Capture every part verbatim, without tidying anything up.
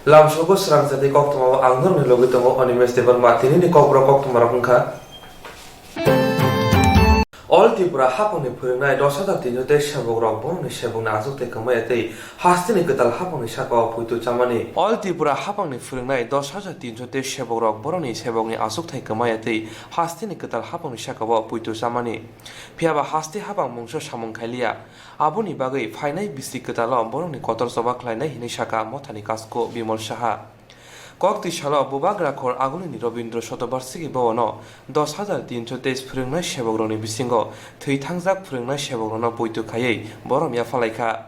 Lamsogo srang jati koktwma o ang norokni logi tongo Animesh Debbarma. Tinini kokborok koktwma rok wngkha: All Tripura hapangni phwrwngnai dos hajar tinso tei sebok rok borokni sebokni achukthai kwmaya tei hasteni kwtal hapangni saka o poito chamani. All Tripura hapangni phwrwngnai dos hajar tinso tei sebok rok borokni sebokni achukthai kwmaya tei hasteni kwtal hapangni saka o poito chamani. Phiyaba haste hapang mungsa samung khailiya. Aboni bagwi phainai bisi kwtalo borokni kotor choba khlainai hinwi sakha mothani kasko Bimal Saha. Koktwi salo Bubagra khor Agulini Robindra Shatobarshiki Bhavan-o dos hajar tinso teis phwrwngnai sebokrokni bisingo thwi thangjak phwrwngnai sebokrokno poito khaiwi borom yaphalaikha.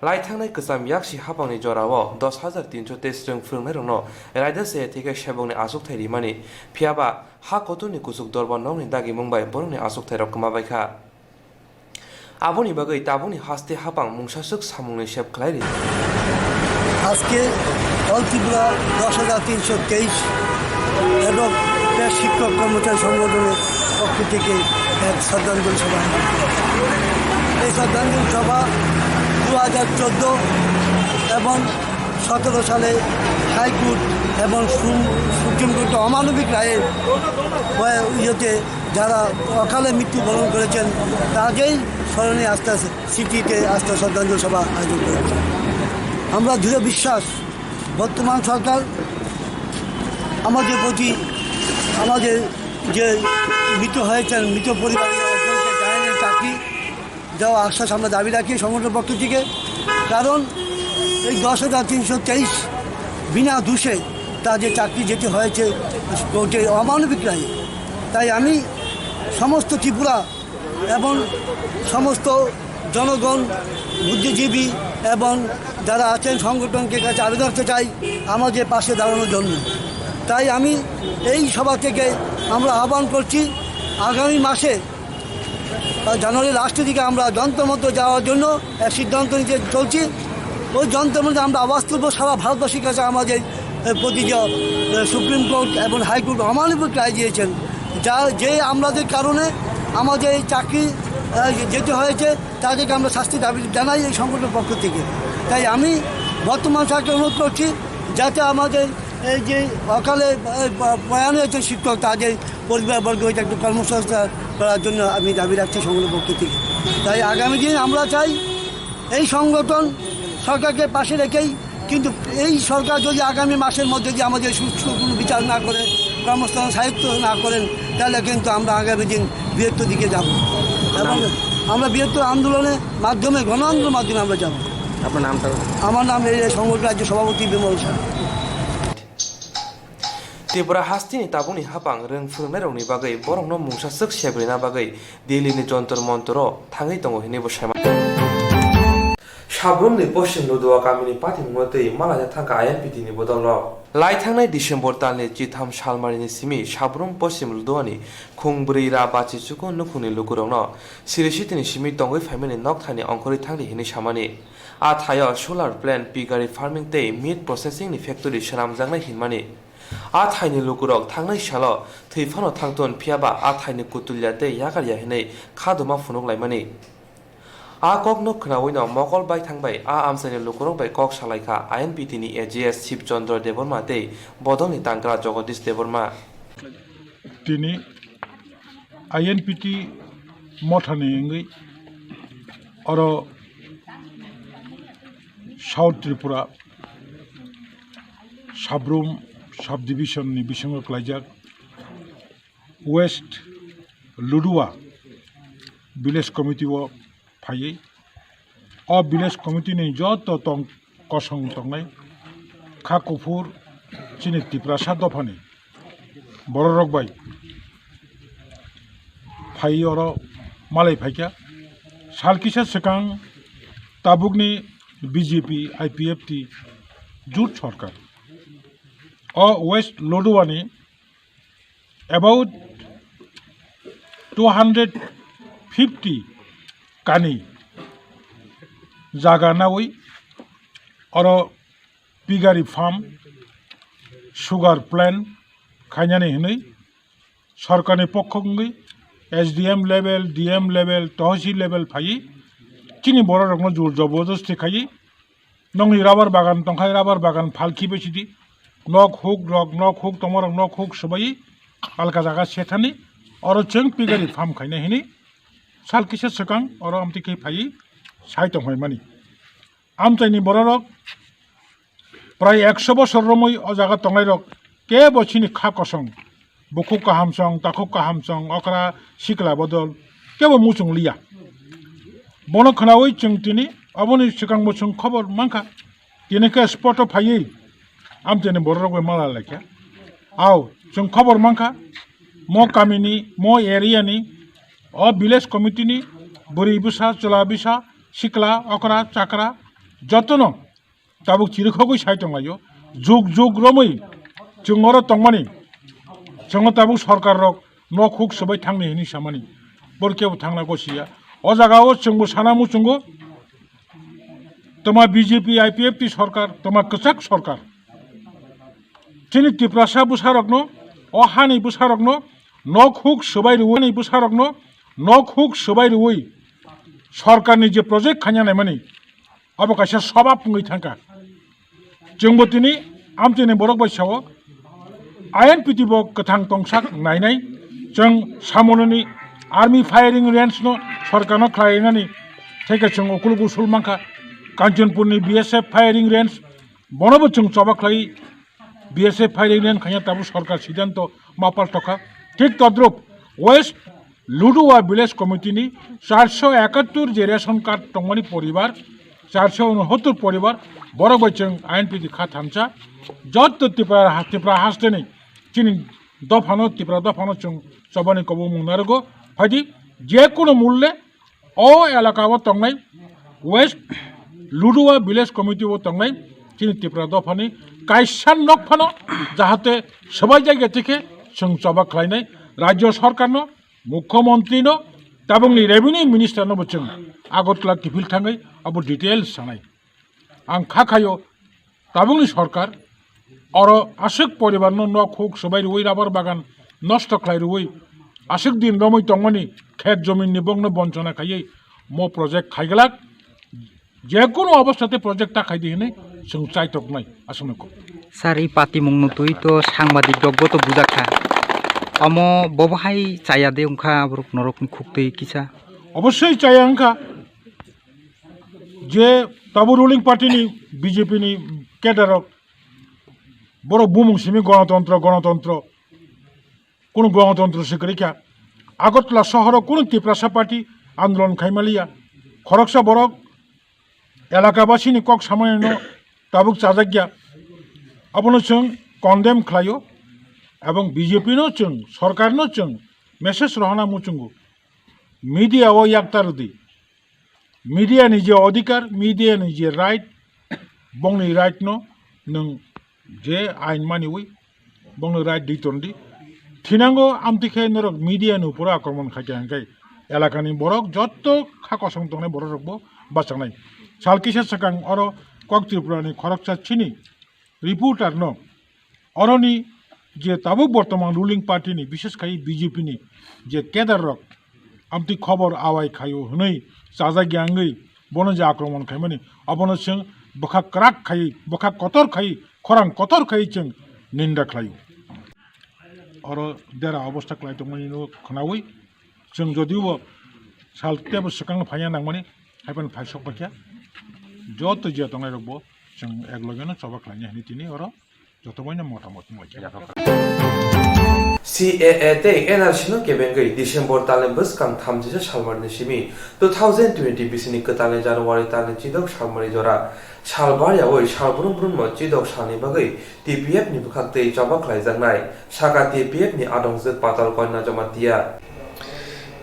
Laithangnai kwcham yaksi hapangni jorao dos hajar tinso teis rwng phwrwngnairokno raida chaya theke sebokni achukthai rimani, phiyaba ha kotorni kuchuk dorbar nokni dagimung bai borokni achukthairok kwmabaikha. Aboni bagwi tabukni haste hapang mungsaswk samungni sep khlai ri. আজকে অল ত্রিপুরা দশ হাজার তিনশো তেইশ এবং প্রেস শিক্ষক কর্মচারী সংগঠনের পক্ষ থেকে এক শ্রদ্ধাঞ্জলি সভা আয়োজন করা হয়। এই শ্রদ্ধাঞ্জলি সভা দু হাজার চোদ্দো এবং সতেরো সালে হাইকোর্ট এবং সুম-, সুপ্রিম কোর্টের অমানবিক রায়ের ইয়েতে যারা অকালে মৃত্যুবরণ করেছেন, তাদেরই স্মরণে আস্তে আস্তে স্মৃতিতে আস্তে শ্রদ্ধাঞ্জলি সভা আয়োজন করেছি। আমরা দৃঢ় বিশ্বাস, বর্তমান সরকার আমাদের প্রতি, আমাদের যে মৃত হয়েছেন, মৃত পরিবারের একজনকে জানানোর চাকরি দেওয়া আশ্বাস আমরা দাবি রাখি সংগঠনের পক্ষ থেকে। কারণ এই দশ হাজার তিনশো তেইশ বিনা দোষে তার যে চাকরি যেতে হয়েছে কোর্টে অমানবিক রায়ে। তাই আমি সমস্ত ত্রিপুরা এবং সমস্ত জনগণ, বুদ্ধিজীবী এবং যারা আছেন সংগঠনকে কাছে আবেদন করতে চাই আমাদের পাশে দাঁড়ানোর জন্য। তাই আমি এই সভা থেকে আমরা আহ্বান করছি আগামী মাসে বা জানুয়ারি লাস্টের দিকে আমরা যন্ত্রমন্ত্র যাওয়ার জন্য এক সিদ্ধান্ত নিতে চলছি। ওই যন্ত্রমন্ত্রে আমরা আওয়াজ তুলবো সারা ভারতবাসীর কাছে আমাদের, এ, প্রতি যে, এ, সুপ্রিম কোর্ট এবং হাইকোর্ট অমানবিক রায় দিয়েছেন, যা, যে আমলাদের কারণে আমাদের এই চাকরি, এ, যেতে হয়েছে, তাদেরকে আমরা শাস্তি দাবি জানাই এই সংগঠনের পক্ষ থেকে। তাই আমি বর্তমান সরকারকে অনুরোধ করছি যাতে আমাদের এই যে অকালে, এ, প-, প্রয়াণ হয়েছে শিক্ষক, তাদের পরিবারবর্গকে একটু কর্মসংস্থান করার জন্য আমি দাবি রাখছি সংগঠনের পক্ষ থেকে। তাই আগামী দিন আমরা চাই এই সংগঠন সরকারকে পাশে রেখেই, কিন্তু এই সরকার যদি আগামী মাসের মধ্যে যদি আমাদের সুষ্ঠু কোনো বিচার না করে, কর্মসংস্থান সাহিত্য না করেন, তাহলে কিন্তু আমরা আগামী দিন বৃহত্তর দিকে যাব এবং আমরা বৃহত্তর আন্দোলনের মাধ্যমে, গণ আন্দোলনের মাধ্যমে আমরা যাব। আপনার নামটা? আমার নাম এই সংগঠন রাজ্য সভাপতি বিমল Saha. Tripura hasteni tabukni hapang rwng phwrwngnairokni bagwi borokno mungsaswk sebrina bagwi Delhi ni Jontor Montor o thangwi tongo hinwi bo saima. Sabrumni Poschim Ludua kamini patimungno twi malaina thangkha I N P T ni bodolrok. Laithangnai December talni chitham salmarini simi Sabrum Poschim Luduani khung bwrwi ra bachi chuku nukhungni lukurokno siri sitini simi tongwi phaimani nokthani ongkhorwi thangdi hinwi samani. A thaio solar plant, piggery farming tei meat processing ni factory swnamjaknai hinmani. A thaini lukurok thangnai salo thwi phano thangthun, phiyaba a thaini kutulya tei yakarya hinwi khaduma phunuk laimani. A kokno khwnawino mokol baithang bai a amchaini lukurok bai kok salaikha I N P T ni A G S Shiv Chandra Debbarma tei bodolni tangkra Jagadish Debbarma. Tini I N P T mothani wngwi oro South Tripura Sabrum subdivision ni bisingo klaijak West Ludua village committee o phaiwi o village committee ni joto tong kosong tongnai kha kuphur chini Tiprasa dophani bororok bai phai oro malai phaikha. Sal kisa swkang tabukni B J P I P F T jut sorkar o West Loduani about two hundred fifty kani jaga nawi oro piggery farm, sugar plant khainani hinwi sorkarni pokho wngwi S D M level, D M level, tohsil level phaiwi chini bororokno jur jobodosti khaiwi Nokni rubber bagan tongkhai, rubber bagan phalkhi bai sidi. Nok huk rok, nok huk tongma rok, nok huk swbai alka jaga sethani. Oro chwng pigari farm khainai hini sal kisa swkang oro amtwi khe phaiwi sai tongphai mani. Amchaini bororok prai ekso bosor romwi o jaga tongnairok kebo chini kha kosong, bukhuk kaham song, takhuk kaham song, okra sikla bodol kebo muchung liya. Bono khwnawi chwng tini oboni swkang bo chwng khobor mankha. Tini khe spot o phaiwi amchaini bororok bai mala laikha. Ao chwng khobor mankha, mo kamini, mo area ni, o village committee ni bwrwi bwsa, chwla bisa, sikla, okra, chakra jotono tabuk chirikhogwi sai tonglaio. Jug jug romwi chwng oro tongmani, chwngno tabuk sorkar rok nok huk swbai thangni hinwi samani, bor kebo thangna gosiya. O jaga o chwngbo sana muchungo, toma B J P, I P F T sorkar, toma kwchak sorkar. Chini Tiprasa bwsarokno, o hani bwsarokno nok huk swbai rwui, bwsarokno nok huk swbai rwui sorkarni je project khaina naimani, abo kaisa sobab wngwi thangkha. Chwngbo tini amchaini borok bai sao, I N P T bo kwthang tongsak nainai. Chwng Samononi Army Firing Range no sorkarno khlainani, theke chwng ukuluk usul mankha. Kanchanpurni B S F Firing Range, bonobo chwng choba khlai, B S F Firing Range khaina tabuk sorkar siddhanto ma paltokha. Thik todrup West Ludua Village Committee ni charso ekattur je ration card tongmani poribar, charso unottur poribar, borok bai chwng I N P T kha thansa, jotto Tripura, Tripura hasteni chini dophano, Tripura dophano chwng chobani kobongmung narwgo. Phaidi, je kunu mulle o elaka o tongnai West Ludua Village Committee o tongnai chini Tripura dophani kaisa nok phano jahate swbai jagya tikhe chwng choba khlainai. Rajya sorkarno, mukhyamantri no, tabukni revenue minister no bo chwng Agartala kiphil thangwi abo details sanai. Ang kha khaio, tabukni sorkar oro aswk poribar no nok huk swbai rwui, rubber bagan nosto khlai rwui, aswk din romwi tongmani khet jomin ni bokno bonchona khaiwi mo project khaiglak. Je kunu obostate project ta khaidi hinwi chwng chaitoknai aswkno kok. Sir, i patimung no twi to sangbadik rok bo to bujak kha. Omo bobo hai chaya de wngkha borok norok ni khuk twi kisa. Obosoi chaya wngkha. Je tabuk ruling party ni B J P ni cadre rok, borok bumung simi gonotontro, gonotontro, kunu gonotontro se kwrwi kha. Agartala sohoro kunu Tiprasa party andolon khaimaliya. Khoroksa borok elaka basini kok samani no tabuk chajakya. Abono chwng condemn khlaio, ebong B J P no chwng, sorkar no chwng message rohorna muchungo. Media o yakta rwdi. Media ni je odhikar, media ni je right, bongni right no nwng je ain maniwi bongni right di tondi. Thinango amtwi khe norok media ni uporo akromon khaikha hwnkhe elakani borok jotto kha kosong tongnai borok rokbo bachaknai. Sal kisa swkang oro Kok Tripura ni khoroksa chini reporter no oroni je tabuk bortoman ruling party ni, bishes khai B J P ni je cadre rok amtwi khobor awai khaio hwnwi chajakya wngwi bono je akromon khaimani, abono chwng bwkha kwrak khai, bwkha kotor khai, khorang kotor khai chwng ninda khlaio. Oro dera obostha khlai tongmani no khwnawi chwng jodio sal tebo swkang phaiya nangmani, haiphano phai sok paikha, joto je tongnai rokbo chwng ek logeno choba khlaina hwnwi tini oro joto boino motamot wnglaikha. C A A tei N R C no kebengwi December talni bwskang thamjisa salmarni simi two thousand twenty bisini kwtalni January talni chidok salmari jora salbar yawi sal brum brumno chidok salni bagwi T P F ni bwkhak tei choba khlaijaknai saka T P F ni adongjwk Patal Kanya Jamatia.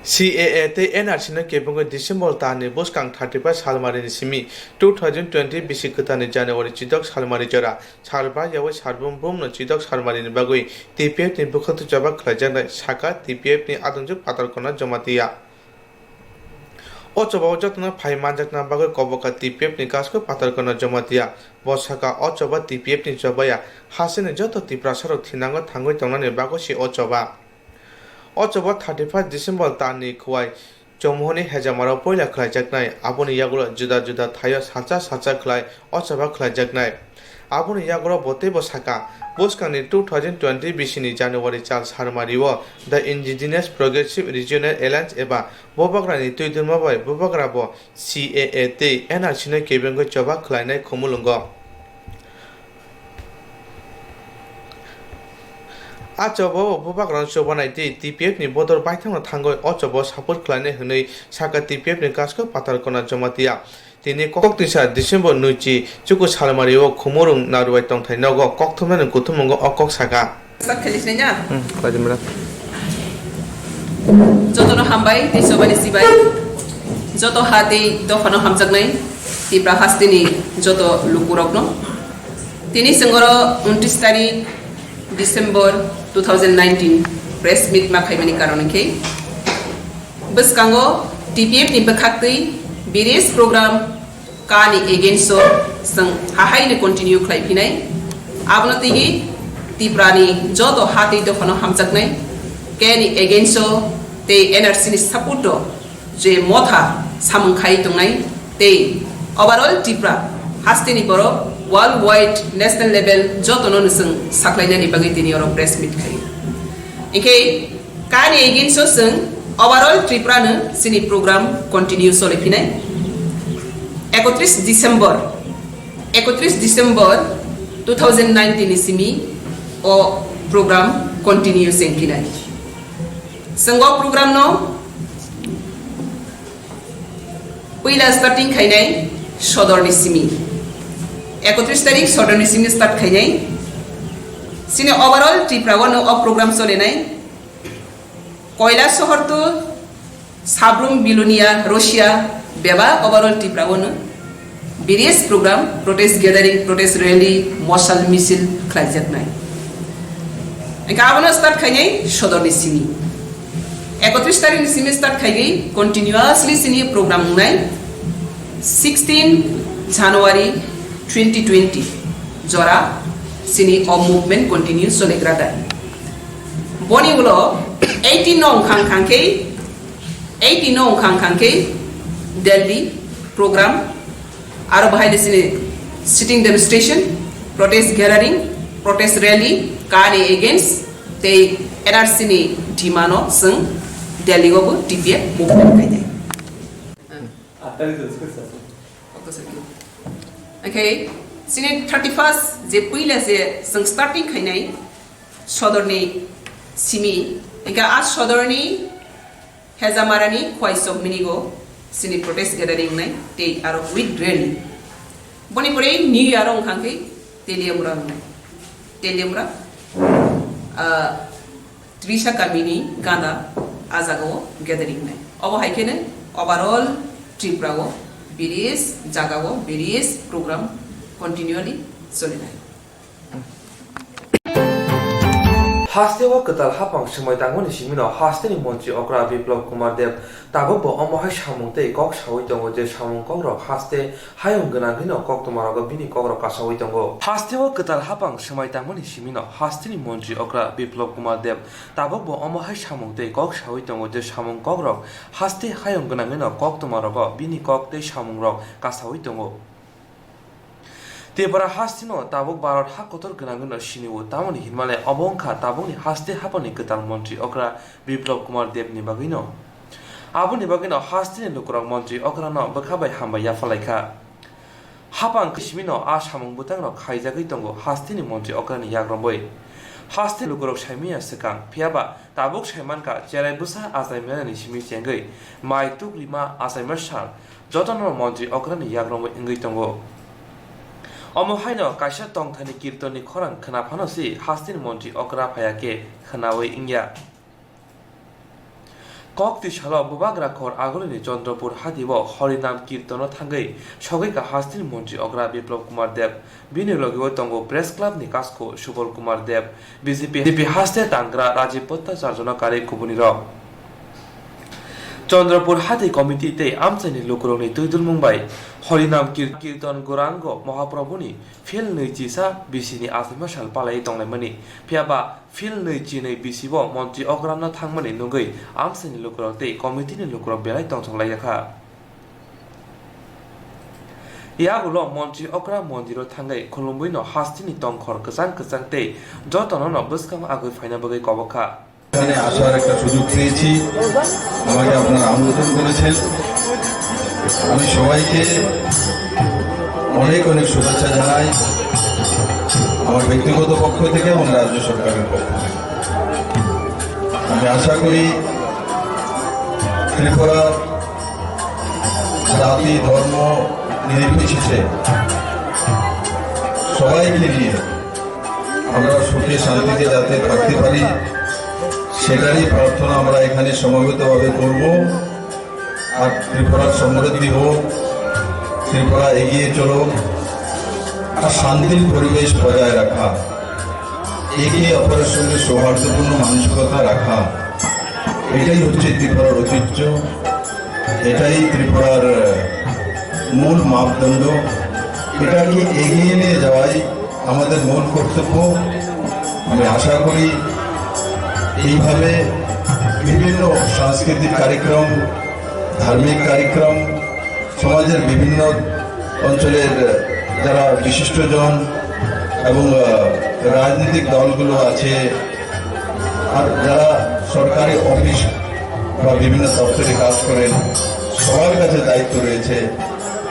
C A A tei N R C no kebengwi December talni bwskang thirty-first salmarini simi two thousand twenty bisi kwtalni January chidok salmari jora salbar yawi sal brum brumno chidok salmarini bagwi T P F ni bwkhak tei choba khlaijaknai saka T P F ni adongjwk Patal Kanya Jamatia. O chobao jotono phai manjakna bagwi koboka T P F ni kasko Patal Kanya Jamatia. Bo saka o choba T P F ni chobaya hasteni joto Tiprasarok thinango thangwi tongnani bagwi se o choba. O choba thirty-first December talni khwai Chongmohorni hejamarok poila khlaijaknai, aboni yagulo juda juda thaio salsa salsa khlai o choba khlaijaknai. Aboni yagulo bo teibo saka, bwskangni two thousand twenty bisini January chal sarmario The Indigenous Progressive Regional Alliance eba Bubagrani twidulma bai Bubagra bo C A A tei N R C no kebengwi choba khlainai khumulwngo. A choba o Bubagrano chobanai tei T P F ni bodol baithangno thangwi o choba o support khlainai hwnwi saka T P F ni Kaskoi Pathar Kona Jamatia. Tini kok twisa December nui chi chuku salmari o khumulwng narwai tongthai nogo kokthumnani kuthummungo o kok saka. Start khailai sinai na? Hmm, khlaidi mera. Jotono hambai tei chobani sibai. Joto ha tei dophano hamjaknai Tipra hasteni joto lukurokno. Tini chwng oro untris tarik December two thousand nineteen press meet ma khaimani karon hinkhe bwskango T P F ni bwkhaktwi various program kani against o chwng hahaino continue khlai phinai. Abono twiwi Tipra ni joto ha tei dophano hamjaknai kani against o tei N R C ni support o je motha samung khai tongnai tei overall Tipra hasteni borok world wide national level jotono no chwng saklainani bagwi tini oro press meet khai. Hinkhe kani against o chwng overall Tripura no chini program continue choli phinai. Ekotris December, ekotris December two thousand nineteen ni simi o program continue cheng phinai. Chwng o program no puila starting khainai sodor ni simi. Ekotris tarik sodor ni simi start khainai. Chini overall Tripura o no o program solinai. Koila sohor to Sabrum Bilonia Russia beba overall Tripura o no various program, protest gathering, protest rally, mosal misil khlaijaknai. Engkha abono start khainai sodor ni simi. Ekotris tarik ni simi start khaigwi continuously chini program wngnai. Sixteen January twenty twenty jora chini o movement continue choligra dai. Boni ulo eighteen no wngkha wngkha khe, eighteen no wngkha wngkha khe Delhi program, aro bahai de chini sitting demonstration, protest gathering, protest rally, kani against tei N R C ni demand no chwng Delhi o bo T P F movement khainai. Okay, chini thirty first je puila je chwng starting khainai sodor ni simi, engkha a sodor ni Hejamarani khwai sok minigo chini protest gathering nai tei aro with rally. Boni pore New Year wngkha khe Teliamura wngnai. Teliamura, ah, Trisa kamini ganda a jagao gathering nai. Obo hai kheno overall Tripura o various jagao various program continually solinai. Hasteo kwtal hapang swmai tangmani simino hasteni montri okra Biplab Kumar Deb tabukbo omo hai samung tei kok saui tongo je samung kokrok haste hayung gwnangwino koktwmarogo bini kokrok kasaui tongo. Hasteo kwtal hapang swmai tangmani simino hasteni montri okra Biplab Kumar Deb tabukbo omo hai samung tei kok saui tongo je samung kokrok haste hayung gwnangwino koktwmarogo bini kok tei samungrok kasaui tongo. Tripura hasteno tabuk Bharat ha kotor gwnangwino sinio, tamoni hinmale obo wngkha tabukni haste haphangni kwtal montri okra Biplab Kumar Debni bagwino. Aboni bagwino hasteni lukurok montri okrano bwkha bai hambai yaphalaikha. Haphang kisimino a samung bwtangrok khaijagwi tongo hasteni montri okrani yagromwi. Haste lukurok saimanya swkang, phiyaba tabuk saimankha cherai bwsa achai manani simi chengwi mai tuk rima achaima sal jotono montri okrani yagromwi wngwi tongo. Omo haino kaisa tongthani kirtonni khorang khwna phano se hasteni montri okra phaiya khe khwnaui wngya. Kok twi salo Bubagra khor agulini Chandrapur hatio Horinam kirtono thangwi sogwi kha hasteni montri okra Biplab Kumar Deb. Bini logi o tongo Press Club ni kasko Subal Kumar Deb, B J P, B J P haste tangra Rajiv Bhattacharya no karwi kubuni rok. Chandrapur Hathai Committee tei amchaini lukurokni twidulmung bai Horinam Kir-, Kirtan Gourango Mahaprabhuni phil nwi chisa bisini achaima sal palaiwi tonglaimani. Phiyaba phil nwi chinwi bisibo montri okramno thangmani nugwi amchaini lukurok tei committee-ni lukurok belai tongthok laijak kha. Yagulo montri okra mondiro thangwi khulumwino hasteni tongkhor kwchang kwchang tei jotono no bwskango agwi phaina bagwi kobok kha. এখানে আসার একটা সুযোগ পেয়েছি, আমাকে আপনারা আমন্ত্রণ করেছেন। আমি সবাইকে অনেক অনেক শুভেচ্ছা জানাই আমার ব্যক্তিগত পক্ষ থেকে এবং রাজ্য সরকারের পক্ষ থেকে। আমি আশা করি ত্রিপুরার জাতি, ধর্ম নির্বিশেষে সবাইকে নিয়ে আমরা সুখে শান্তিতে যাতে থাকতে পারি, সেটারই প্রার্থনা আমরা এখানে সমবেতভাবে করব। আর ত্রিপুরার সমৃদ্ধি হোক, ত্রিপুরা এগিয়ে চলুক, আর শান্তির পরিবেশ বজায় রাখা, একে অপরের সঙ্গে সৌহার্দ্যপূর্ণ মানসিকতা রাখা, এটাই হচ্ছে ত্রিপুরার ঐতিহ্য, এটাই ত্রিপুরার, আহ, মূল মাপদণ্ড। এটাকে এগিয়ে নিয়ে যাওয়াই আমাদের মূল কর্তব্য। আমি আশা করি এইভাবে বিভিন্ন সাংস্কৃতিক কার্যক্রম, ধার্মিক কার্যক্রম, সমাজের বিভিন্ন অঞ্চলের যারা বিশিষ্টজন এবং, আহ, রাজনৈতিক দলগুলো আছে, আর যারা সরকারি অফিস বা বিভিন্ন দপ্তরে কাজ করেন, সবার কাছে দায়িত্ব রয়েছে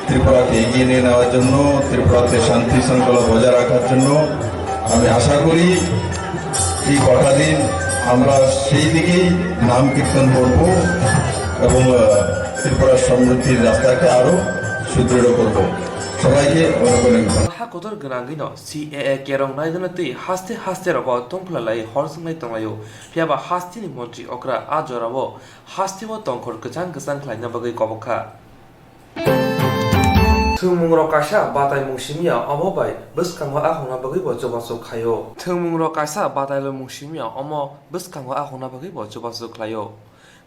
ত্রিপুরাকে এগিয়ে নিয়ে নেওয়ার জন্য, ত্রিপুরাতে শান্তি শৃঙ্খলা বজায় রাখার জন্য। আমি আশা করি এই কটা দিন আমরা সেই দিকেই নাম কীর্তন করব এবং, আহ, ত্রিপুরার সমৃদ্ধির রাস্তাকে আরো সুদৃঢ় করব। সবাইকে অনেক অনেক ধন্যবাদ। Hakotor gwnangwino C A A kerong naidona twi haste haste rogo tongphlai lai hor swnglai tonglaio. Phiyaba hasteni montri okra a jorao hasteo tongkhor kwchang kwchang khlaina bagwi kobok kha. Thwngmungrok kaisa bataimung simiya, omo bai bwskango akhungna bagwibo chubachu khlaio. Thwngmungrok kaisa batailomung simiya, omo bwskango akhungna bagwibo chubachu khlaio.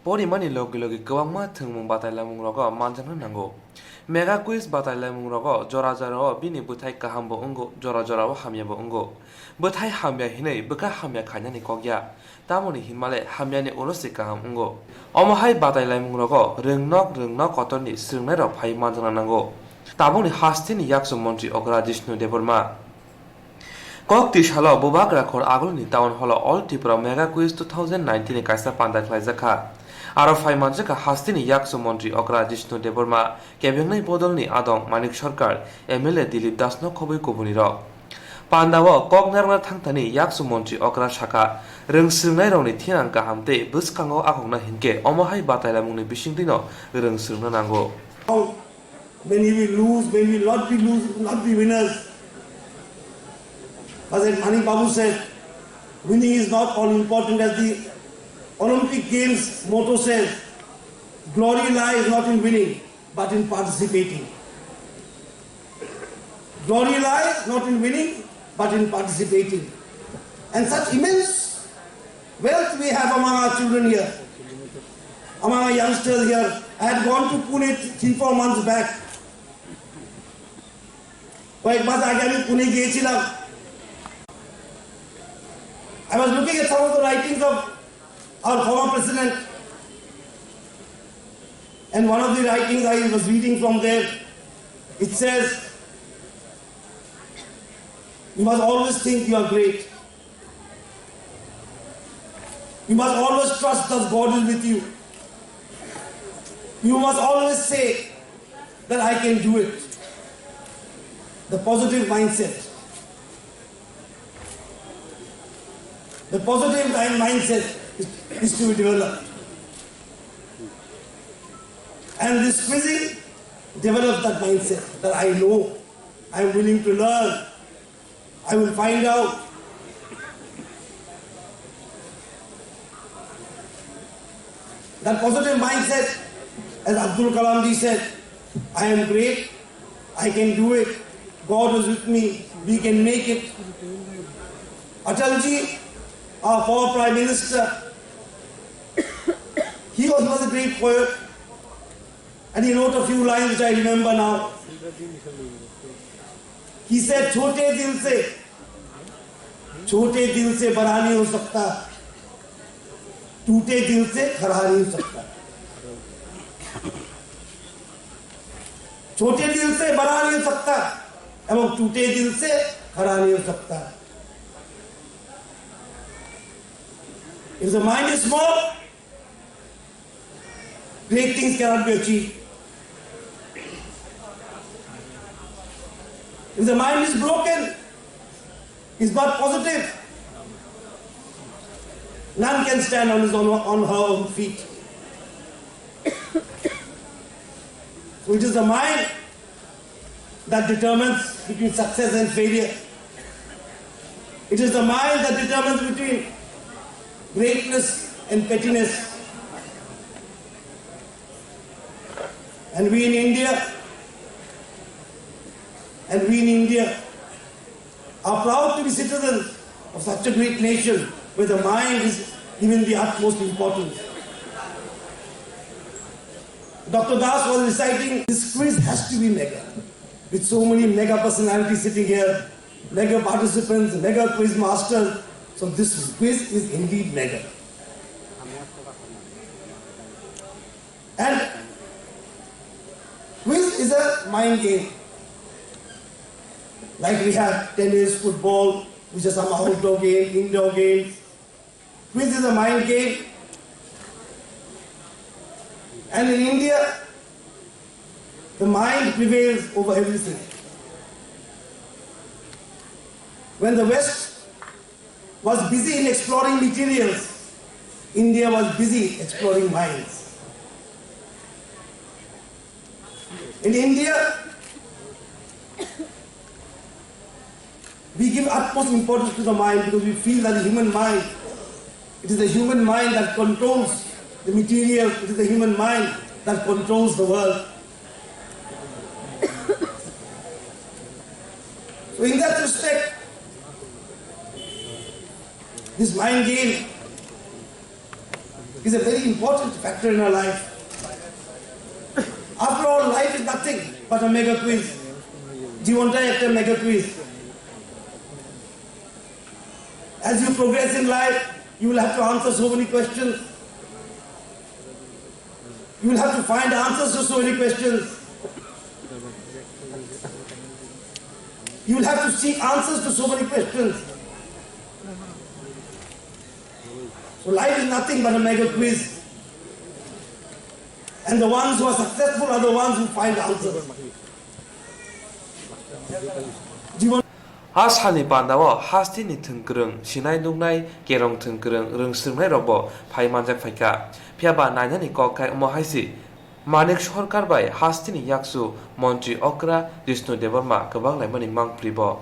Porimani logi logi kwbangma thwngmung batailamungrogo manjakna nango. Mega quiz batailaimungrogo jora jorao bini bwthai kahambo wngo, jora jorao hamyabo wngo. Bwthai hamya hinwi bwkha hamya khainani kok ya. Tamoni hinmale hamyani ulo se kaham wngo. Omo hai batailaimungrogo rwngnok rwngnok kotorni swrwngnairok phai manjakna nango. Tabukni hasteni yakchu montri okra Jishnu Debbarma. Kok twi salo Bubagra khor agulni town hall o All Tripura Mega Quiz two thousand nineteen ni kaisa panda khlaijak kha. Aro phai manjakha hasteni yakchu montri okra Jishnu Debbarma, kebengnai bodolni adong Manik Sarkar, M L A Dilip Das no khobwi kubunirok. Pandao kok narwkna thangthani yakchu montri okra sakha, rwng swrwngnairokni thinang kaham tei bwskango akhokna hinkhe omo hai batailamungni bisingtwino rwng swrwngna nango. When we lose, when we not be lose, not be winners. As Manik Babu said, winning is not all important, as the Olympic Games motto says, glory lies not in winning, but in participating. Glory lies not in winning, but in participating. And such immense wealth we have among our children here, among our youngsters here. I had gone to Pune th-, three, four months back. কয়েক মাস আগে আমি পুনে গিয়েছিলাম। I was looking at some of the writings of our former president, and one of the writings I was reading from there, it says, "You must always think you are great. You must always trust that God is with you. You must always say that I can do it." The positive mindset. The positive mind-, mindset is, is to be developed. And this quizzing develops that mindset that I know, I am willing to learn, I will find out. That positive mindset, as Abdul Kalam ji said, "I am great, I can do it, God is with me, we can make it." Atal ji, our former Prime Minister, he also was a great poet. And he wrote a few lines which I remember now. He said, "छोटे दिल से, छोटे दिल से बड़ा नहीं हो सकता, टूटे दिल से खड़ा नहीं हो सकता।" छोटे दिल से बड़ा नहीं हो सकता, एवं टूटे दिल से खड़ा नहीं हो सकता। If the mind is small, great things cannot be achieved. If the mind is broken, is not positive, none can stand on his own, on her own feet. So it is the mind that determines between success and failure. It is the mind that determines between greatness and pettiness. And we in India, and we in India are proud to be citizens of such a great nation where the mind is given the utmost importance. Doctor Das was reciting, this quiz has to be mega, with so many mega personalities sitting here, mega participants, mega quiz masters. So this quiz is indeed mega. And quiz is a mind game. Like we have tennis, football, which are some outdoor game, indoor games. Quiz is a mind game. And in India, the mind prevails over everything. When the West was busy in exploring materials, India was busy exploring minds. In India, we give utmost importance to the mind because we feel that the human mind, it is the human mind that controls the material, it is the human mind that controls the world. So in that respect, this mind game is a very important factor in our life. After all, life is nothing but a mega quiz. জীবনটাই একটা mega quiz. As you progress in life, you will have to answer so many questions. You will have to find answers to so many questions. You will have to seek answers to so many questions. So life is nothing but a mega quiz. And the ones who are successful are the ones who find answers. জীবন Ha salni pandao hasteni thwngkwrwng, sinai nuknai, kerong thwngkwrwng, rwng swrwngnairokbo phai manjak phaikha. Phiyaba nainani kok khe omo hai se, Manik Sarkar bai hasteni yakchu montri okra Jishnu Debbarma kwbang laimani mangpribo.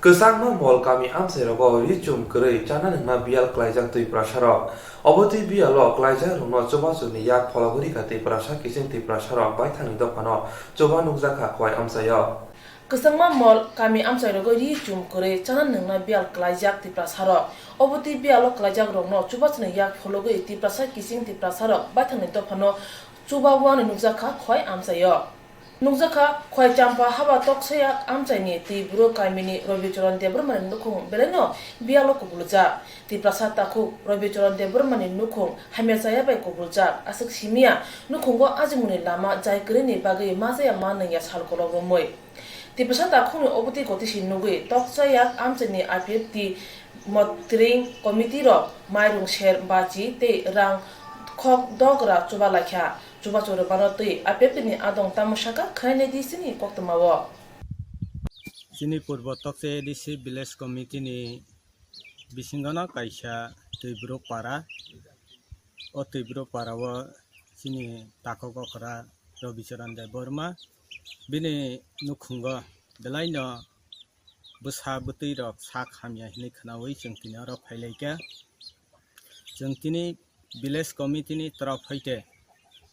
Kwchangma mol kami amchairogo ri chum kwrwi chana nungna biyal klaijak Twiprasarok. Obo twi biyalo klaijak rokno chubachuni yak pholo gurikha Twiprasa kiching Twiprasarok baithangni dophano chuba nukjakha khowai amchaio. Kwchangma mol kami amchairogo ri chum kwrwi chana nungna biyal klaijak Twiprasarok. Obo twi biyalo klaijak rokno chubachuni yak phologwi Twiprasa kiching Twiprasarok baithangni dophano chuba wngni nukjakha khowai amchaio. Nukjakha khowai Champa haba toksa yak amchaini twi buro kamini Robicharan Debbarmani nukhung belaino biyalo kubuljak. Twiprasa takhuk Robicharan Debbarmani nukhung hamya chaya bai kubuljak. Aswk simiya nukhungo ajimungni lama jai kwrwini bagwi ma chaya ma nungya sal kolok romwi. Twiprasa takhukni obotwi gotisi nugwi toksa yak amchaini I P F T motring committee rok mairung ser bachi tei rang khok dogra chuba laikha. Chubachu rwmano twi I P F T ni adong tamo saka khwnainai di chini koktwmao. Chini purbo toksa A D C village committee ni bisingono kaisa Twibruk para. O Twibruk para o chini takhuk okra Robicharan Debbarma. Bini nukhungo belaino bwsa bwtwi rok sak hamya hinwi khwnawi chwng tini oro phailaikha. Chwng tini village committee ni torop hoite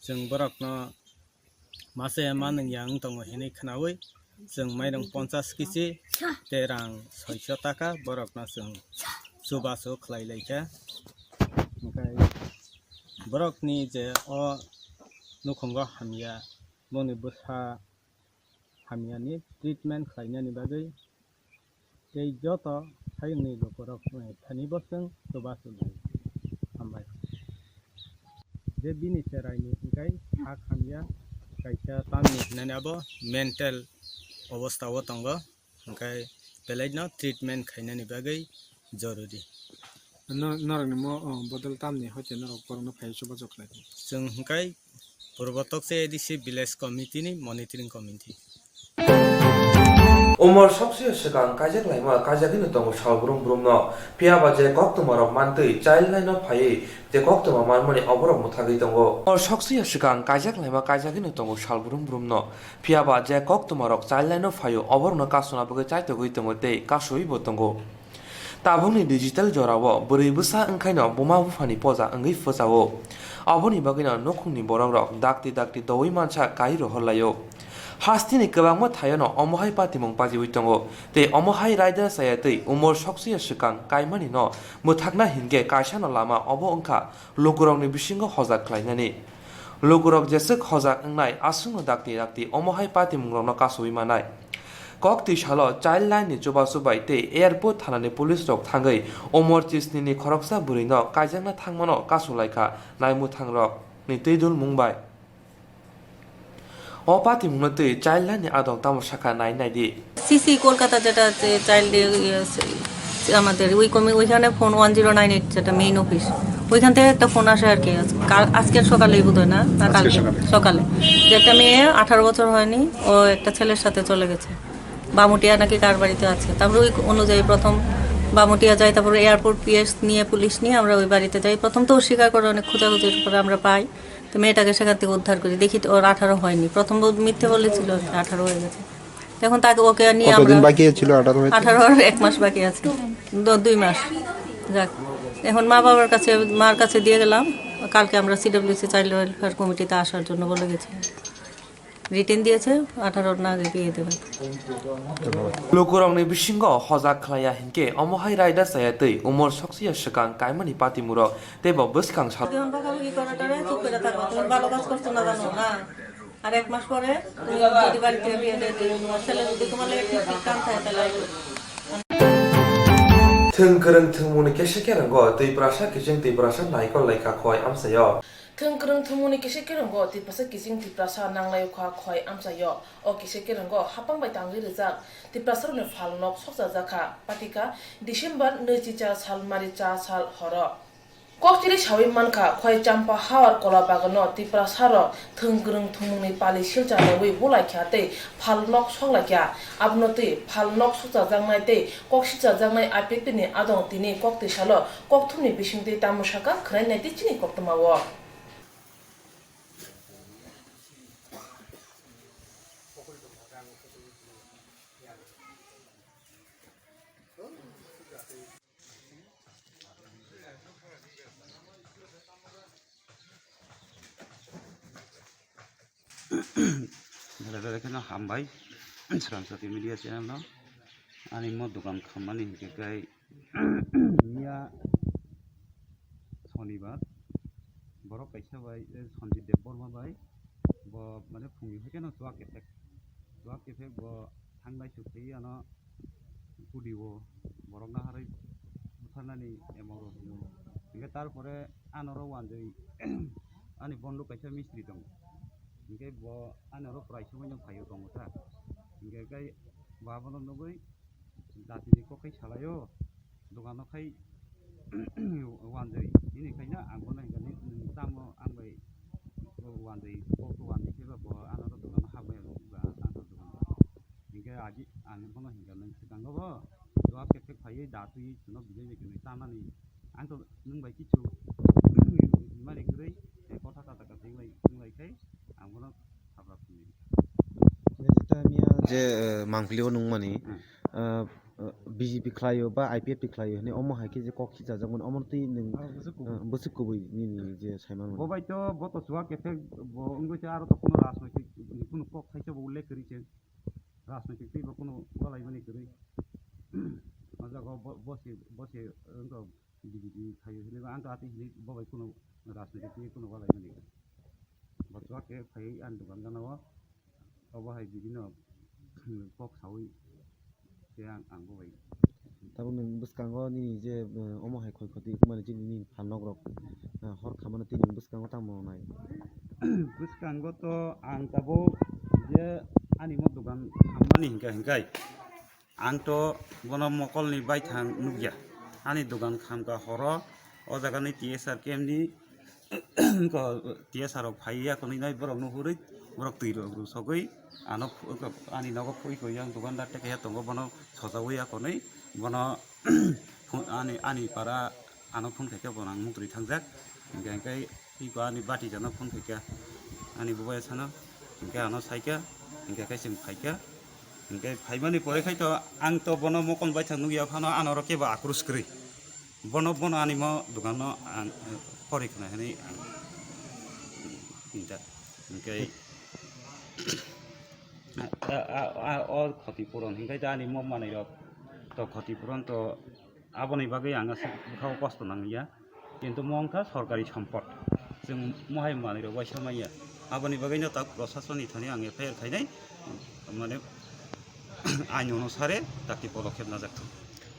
chwng borokno masa ma nungya wng tongo hinwi khwnawi chwng mairung ponchas kisi tei rang soiso taka borokno chwng chubachu khwlai laikha. Hwnkhe borokni je o nukhungo hamya, boni bwsa hamyani treatment khlainani bagwi tei joto hayungni lukurok thani bo chwng chubachu lai. Hambai. Je bini cheraini hwnkhe sak hamya kaisa tamni hinani abo mental obostao tongo, hwnkhe belaino treatment khainani bagwi joruri. No-, norokni mo-, o, bodol tamni hoite norok borokno phai chubachu khlai di. Chwng hwnkhe Purbo Tokche A D C Village Committee ni Monitoring Committee. Umor soksoya swkang kaijak laima kaijagwino tongo sal brum brumno. Phiya ba je koktwmarok mantwi child line-o phaiwi je koktwma manmani oborok mwthagwi tongo. Umor soksoya swkang kaijak laima kaijagwino tongo sal brum brumno. Phiya ba je koktwmarok child line-o phaio oborokno kasuna bagwi chaitogwi tongo tei kasui bo tongo. Tabukni digital jorao bwrwi bwsa wngkhaino buma buphani poja wngwi phuchao. Aboni bagwino nukhungni borokrok dakti dakti doui mansa kai rohor laio. Hasteni kwbangma thaiono omohai patimung pajiui tongo, tei omohai raida chaya tei umor soksoya swkang kaimanino mwthakna hinkhe kaisano lama obo wngkha lukurokni bisingo hojak khlainani. Lukurok jeswk hojak wngnai aswkno dakti dakti omohai patimungrokno kasoui manai. Kok twi salo child line ni chubachu bai tei airport thanani police rok thangwi umor chisni ni khoroksa bwrwi no kaijakna thangmano kasulaikha naimwthang rok ni twidulmung bai. O patimungno twi child line ni adong tamo sakha nai naidi. CC Kolkata যেটা আছে চাইল্ড, ইয়ে, সে-, সে আমাদের ওই কমি-, ওইখানে phone one zero nine eight, যেটা main office, ওইখান থেকে একটা ফোন আসে আর কি। আজ-, কাল, আজকের সকালেই বোধহয়, না, না, আজকে কালকে সকালে। সকালে, যে একটা মেয়ে আঠারো বছর হয়নি, ও একটা ছেলের সাথে চলে গেছে বামুটিয়া নাকি কার বাড়িতে আছে। তারপরে ওই অনুযায়ী প্রথম বামুটিয়া যাই, তারপরে এয়ারপোর্ট পিএস নিয়ে, পুলিশ নিয়ে আমরা ওই বাড়িতে যাই। প্রথম তো অস্বীকার করে, অনেক খোঁজাখুঁজির পরে আমরা পাই। তো মেয়েটাকে সেখান থেকে উদ্ধার করি, দেখি তো ওর আঠারো হয়নি। প্রথম বল-, মিথ্যে বলেছিল আর কি, আঠারো হয়ে গেছে। তো এখন তাকে, ওকে নিয়ে কতদিন আমরা বাকি ছিল আঠারো হইতে? আঠারো আর এক মাস বাকি আছে, দ-, দুই মাস। যাক, এখন মা বাবার কাছে, মার কাছে দিয়ে গেলাম। কালকে আমরা সিডব্লিউসি চাইল্ড ওয়েলফেয়ার কমিটিতে আসার জন্য বলে গেছি। রিটেন দিয়েছে, আঠারো না আগে বিয়ে দেবে। Lukurokni bisingo hojak khlaiya hinkhe omohai raida chaya tei umor soksoya swkang kaimani patimurok tei bo bwskang sal. এখন বকাবকি করে টোরে চুপ করে থাকো, তুমি ভালো কাজ করছো না জানো না? আর এক মাস পরে তুমি যদি বাড়ি থেকে বিয়ে দিয়ে দিও, তোমার ছেলে যদি তোমার লাগে ঠিক ঠিক কাম থাকে তাহলে আইবো। Thwng kwrwng thwngmungni kisa kereng go Twiprasa kiching Twiprasa naikol laikha khoi amchaio. Thwng kwrwng thwngmungni kisa kereng go Twiprasa kiching Twiprasa nanglai kha khoi amchaio. O kisa kereng go hapang bai tangwi rijak Twiprasa rokni phalnok sokchajak kha. Patika December nwi chicha sal mari cha sal horo. Kokchiri sawi mankha, khoi champa hawar kola bagano Tiprasa rok thwng kwrwng thwngmungni pali silcha naiwi bulaikha tei phalnok soklaikha. Abono twi phalnok sokchajaknai tei koksichajaknai apik tini adong tini koktwi salo kokthumni bisingtwi tamo sakha khwnai naidi chini koktwmao. Belai belai kheno hambai Sramsati Media Channel no. Ani mo dogan khammani hinkhe kai miya Sonibar borok kaisa bai, eh, Sanjit Debbarma bai, bo mane phungni hwnkhe no chuak kephek, chuak kephek bo thanglai suk phai ano pudi o borok naharwi butharnani emoro hino. Hinkhe tarpore anoro wanjwi ani bonduk kaisa mistri tongo. Hinkhe bo anoro prai somoino phaio tongo ta. Hinkhe kai bo abono nugwi jatini kok kai salaio, dogano khai wanjwi. Bini khaina ang bono hinkhe nwng tamo ang bai wanjwi, kok wanjwi khe ba bo anoro dogano habwi ang ba anoro dogano. Hinkhe agi ang bono hinkha nwng swkango bo chuak kephek phaiwi datwi chwngno bijai bai kwrwi tamani. Ang to nwng bai kichu mani kwrwi, eh, kotha kata kata wnglai, wnglai khai ang bono sabra phunwi. Neta miya je, eh, mangpili o nungmani, hmm, eh, eh, B J P khlaio ba I P F T khlaio hwnwi omo hai khe je kok khichajak mani omo twi nwng, ah, bwswk kubui, eh, bwswk kubui nini je saiman mani. Bo bai to bo to chuak kephek bo wngwi se aro to kuno rajnoitik ni kuno kok thaisa bo ullekh kwrwi se. Rajnoitik twi bo kuno walaimani kwrwi. O jaga o bo, bo se, bo se wngkha B J P khaio hinwi ba ang to atwi hinwi bo bai kuno rajnoitik twi kuno walaimani kwrwi. Khe phaiwi ani dogan gana o, obo hai bibino kok saui khe ang, ang bo bai. Tabuk nwng bwskango nini je, eh, omo hai khoi khoti wngmani je nini phalnok rok, eh, hor khamano tini bwskango tamo nai? Bwskango to ang tabuk je ani mo dogan khammani hinkhe, hinkhai ang to bono mokolni baithang nukya. Ani dogan khamkha horo, o jagani T S R camp ni T S R rok phaiya konwi nai borok no hurwi, borok twi rok rw sogwi ano phu-, ani nogo phui koi yang dukandar te keha tongo, bono sojawi ya konwi, bono phun-, ani, ani para ano phone khaikha, bono ang mukri thangjak, hinkhe, hinkhe iko ani bati jano phone khaikha, ani bubai sano, hinkhe ano saikha, hinkhe khe chwng phaikha, hinkhe phaimani pore khai to ang to bono mokol baithang nukya phano ano oro kebo akrus kwrwi. Bono, bono ani mo dogan no ang, eh, pori khna hinwi ang hinta. Hinkhe a, a, a, o khoti puron hinkhe ta ani mo manwi rok to khoti puron to aboni bagwi ang aswk bwkhao kosto nangya. Kintu mo wngkha sorkari sompot. Chwng mohai manwi rok waisa manya. Aboni bagwi no tak proshasoni thani ang F I R khainai. Mane ain onusare dakti podokhep najak thung.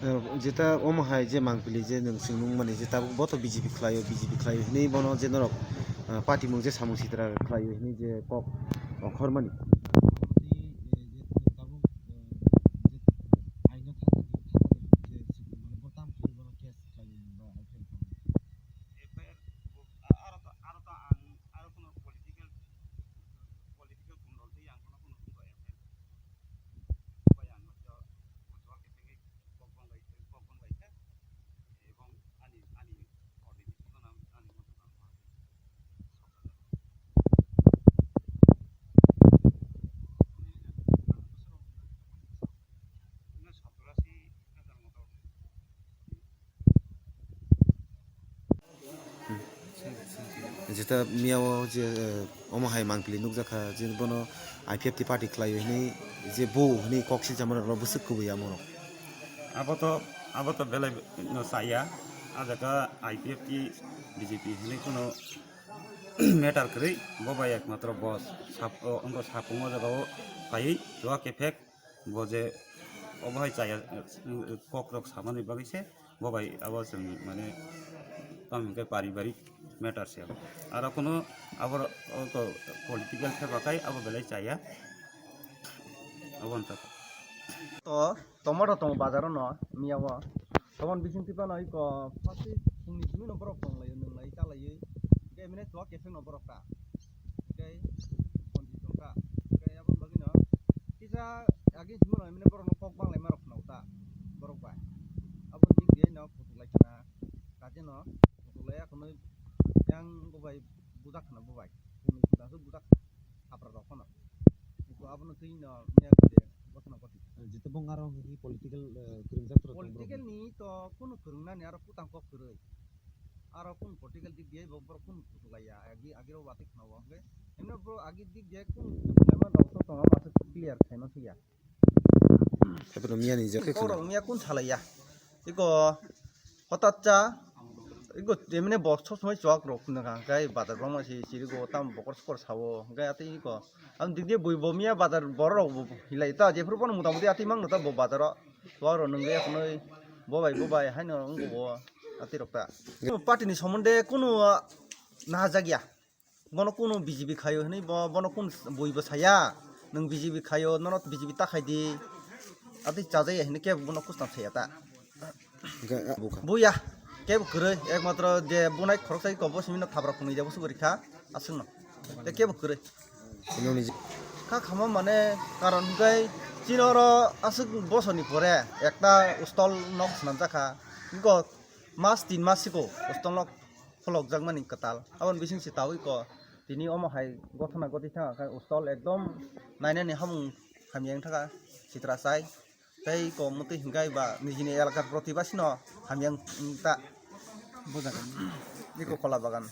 Eh, jeta omo hai je mangpili je nwng chwng nung mani je tabuk bo to B J P khlaio, B J P khlaio hinwi bono je norok, eh, party mung je samung sitra khlaio hinwi je kok ongkhor mani. F I R bo, a-, aro to, aro to ang, aro kono political, political kondol tei ang kono, kono, kono F I R bai ang hwnkhe o, o jor khe tengwi kok bang lai, kok bang lai khe, ebong ani, ani already phone ani, ani moto ang hor khe. Jeta miyao je, eh, omo hai mangpili nukjakha je bono I P F T party khlaio hinwi je bo hinwi kok silchama rok bwswk kubui amo rok. Abo to, abo to belai no chaya. A jaga I P F T B J P hinwi kuno matter kwrwi, bo bai ekmatro bo sap-, o, wngkha sapung o jaga o phaiwi chuak effect. Bo je obo hai chaya, eh, kok rok samani bagwi se bo bai abo chwng mane tamo hwnkhe paribarik matter se abo. Aro kuno abo ro-, o to political theba kai abo belai chaya. Abo wngkha. To tomato tongo bazaro no miya o. Toboni bising twi phano iko first phungni simi no borok tong laio, nwng lai ta laiwi. Hwnkhe emine chuak effect no borok ta. Hwnkhe ponchis jongkha. Hwnkhe aboni bagwino kisa age simi no emine borok no kok bang lai ma rok khna ta borok bai. Abo dik de no phutuk lai khna. Kaje no phutuk lai ya khno yang bo bai bujak khna bo bai. Phungni simi aswk bujak khna. Hapra rok phano. Iko abono twi no miya de gotna goti. Jete bong aro hwnwi political, eh, kwrwngjak toro tong borok. Political ni to kunu kwrwngnani aro putang kok kwrwi. Aro kunu political dik diye bo borok kunu phutuk laiya. Agi, agiro watwi khna bo hwnkhe. Emno bro agi dik diye kunu phutuk laima rok to tongo masa clear khaima suya. Haibano miya ni je khe khna. Kok rok miya kun salaiya. Iko Hotat cha, iko emine bo sob somoi chuak rok nang kha, hwnkhe bazar bangma se chirigo, tamo bokor sokor sao, hwnkhe atwi iko. Ang dik de bui bo miya bazar borok rok bo hilai ta, jephuru bono mota moti atwi mangno ta bo bazaro. Chuak rok nungwi akhonoi bo bai, bo bai haino wngkha bo atwi rok ta. Party ni somonde kunu, ah, nahajakya. Bono kunu B J P khaio hinwi bo, bono kunu bui bo saya, nwng B J P khaio, nono B J P ta khai di, atwi chajaya hinwi kebo bono kustam saya ta. Hwnkhe, ah, bukha. Buya, kebo kwrwi, ekmatro je bunai khoroksa iko bo simi no thabra phunui de bo suguri kha, aswk no. Tei kebo kwrwi. Simi ni je- Kha khama mane karon hwnkhe chini oro aswk bosor ni pore ekta stall nok swnamjak kha, iko mas tin mas siko stall nok pholokjakmani kwtal. Aboni bising se taui ko tini omo hai gotona goti thang kha stall ekdom nainani hamung hamya wng thaka sitra chai. Tei ko mutwi hwnkhe ba nijini elakar protibasi no hamya wng ta bujak. Niko kola bagan.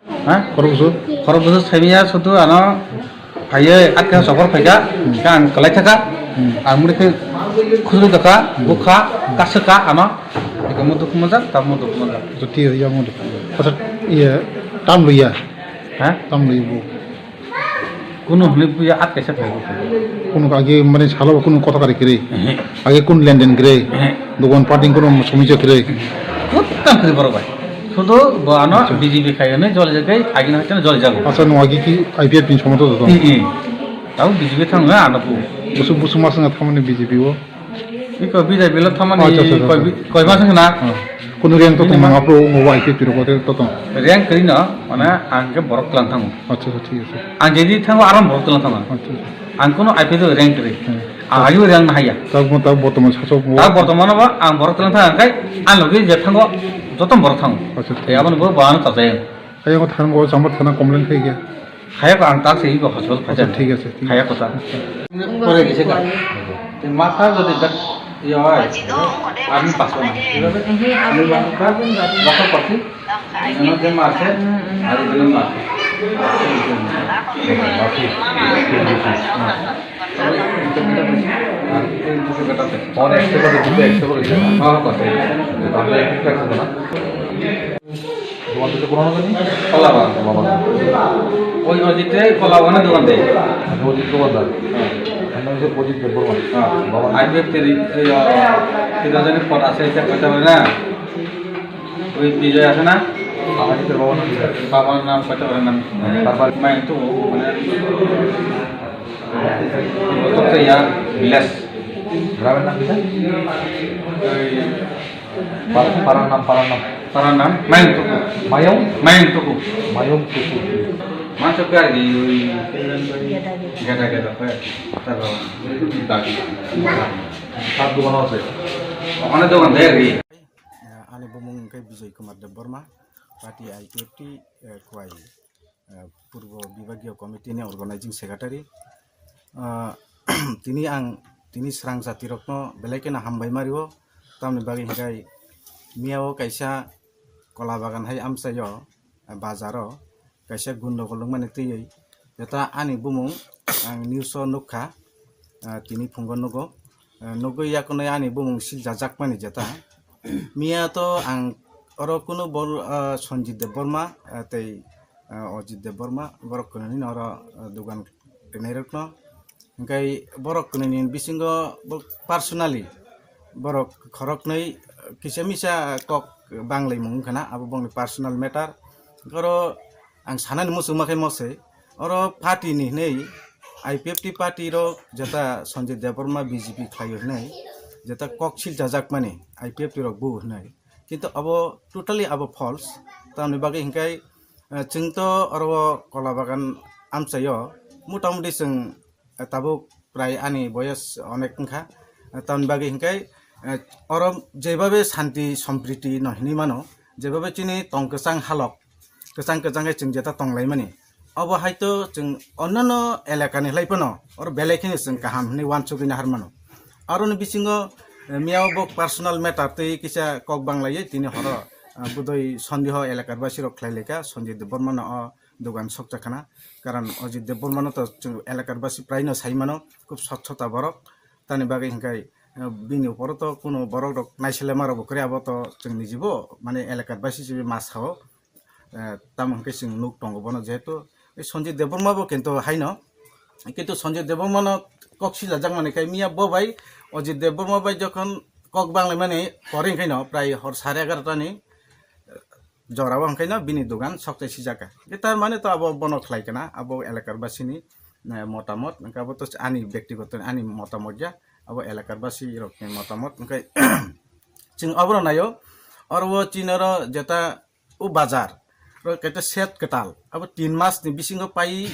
Ha? Khorokbusu? Khorokbusu saimanya sudu ano phaiye atka sokor phaika, ka ang kalai thaka, ang muni khe khujui thaka, bukha, kasaka ano, eko mudu kumajak, ta mudu kumajak. Joti ya mudu. Kasa iya tam luya. Ha? Tamni bo. Kuno hwnwi buya at kaisa phaibo. Kuno age mane salo kuno kota kari kiri. Ehe. Age kun lenden kiri. Ehe. Dogan parting kuno somija kiri. Kottam kiri borok bai. Sudo bo ano Acha. B J P khai hwnwi joli jagai, agini hwnwi joli jago. Acha, no age ki I P F ni somoto to. I, i. Tabo B J P thang na ano bu. Busu, busu masanga thamani B J P o. Iko bijai bilo thamani Acha, acha, acha, koi acha. Bi-, koi ma sangna. Ah. Kuno reng to Bini tong ma- mangapro, ngo wa ike piro kote to tong. Reng kri no, mana ang ke borok tlang thango. Acha, acha, thik ache. Ang jadi thango aram borok tlang thango. Acha, acha. Ang kuno I P F reng kri. Hmm. Ang ayu reng na haya. Tak mo, tak bortoman sasok mo. Tak bortoman ba ang borok tlang thang kai ang logi je thango jotom borok thango. Acha, thik Ya ache. Abon bo bano ta jai. Ayang thango chambar thana complain khai gya. Khaya ko ang tak se iko hospital Acha, phajan. Thik ache, thik Khaya ache. Kota. Pore gise ka. Te matha jodi bek yo ai. Ami paso na. Ehe, ami Ami paso. Doktor pati. Ano de mase. Ari de mase. Phone extra kore dite extra kore. Ha, ha, pati. Tamle extra kore na. Dogan to kono gani? Kola bagan. Kola bagan. Oi, oi, jite kola bagan dogan de. Acha, ojit dogandar. Hmm. Ano je Ojit Debbarma. Ha. Bagan. I P F teri, eh, ah, teri jani pot ase, eta kota bole na. Oi, Bijoy ase na? Bagan to bagan. Bagan nam kota bole nam. Tarpor? Main tu, mane, kota ya, village. Gramer nam kita? Oi, Par-, parar nam, parar nam. Parar nam? Mayung Tuku. Mayung? Mayung Tuku. Mayung Tuku. Manso kar di, ui. Gada gada kar. Taro. Dagi. Tar dogan ase? Okhane dogan de ri. Ani bumung hwnkhe Bijoy Kumar Debbarma, party I P F T, eh, Khowai. eh, Purbo Bibhagiya Committee ni Organizing Secretary. Ah, tini ang tini srang jati rokno belai kheno hambai mario, tamni bagwi hwnkhe miyao kaisa kola bagan hai amchaio, ah, bazaro kaisa gundogol wngmani twiwi jeta ani bumung ang news o nukha, ah, tini phungo nugo, ah, nugwi yakunwi ani bumung siljajakmani jeta. Miya to ang oro kunu bol, ah, Sanjit Debbarma, ah, tei, ah, Ojit Debbarma, borok kwnwi no oro, ah, dogan rwnairokno. Hwnkhe borok kwnwi ni bisingo bo personally borok khoroknwi kisa misa kok banglaimung wngkha na, abo bongni personal matter. Oro ang sanani muchungma khe mose, oro party ni hwnwi, I P F T party rok jeta Sanjay Debbarma B J P khlaio hwnwi, jeta kok silchajakmani I P F T rok bu hwnwi. Kintu abo totally abo false. Tamni bagwi hwnkhe, eh, chwng to oro o kola bagan amchaio, motamuti chwng, eh, tabuk prai ani boyos onek wngkha. Eh, tamni bagwi hwnkhe, eh, oro jebabe santi sompriti no hinwi mano, jebabe chini tong kwchang halok, kwchang kwchang khe chwng jeta tonglaimani. Obo hai to chwng onnono elakani hlai phano oro belai kheno chwng kaham hinwi uansugwi nahar mano. Aroni bisingo, eh, miyao bo personal matter twi kisa kok banglaiwi tini horo, ah, budoi sondeho elakar basi rok khlai laikha Sanjay Debbarma no o dogan sokcha khana. Karon Ojit Debbarma no to chwng elakar basi prai no sai mano, khub sochota borok. Tani bagwi hwnkhe, eh, bini uporo to kuno borok rok naisele ma rok bo kwrwi, abo to chwng nijibo mane elakar basi se ma sao. Eh, tamo hwnkhe chwng nuk tongo bono, jehetu Sanjay Debbarma bo kintu haino, kintu Sanjay Debbarma no kok silajak mani khai miya bo bai Ojit Debbarma bai jokhon kok banglaimani pore hwnkhe no prai hor sare egarota ni, eh, jora o hwnkhe no bini dogan sokchai sijak kha. Tar mane to abo bono khlai kana, abo elakar basi ni, eh, motamot, hwnkhe abo to ani bektigoto ani motamot ya, abo elakar basi rok ni motamot, hwnkhe chwng abono naio, oro o chini oro jeta o bazar, oro kaisa shed kwtal, abo tin mas ni bisingo pai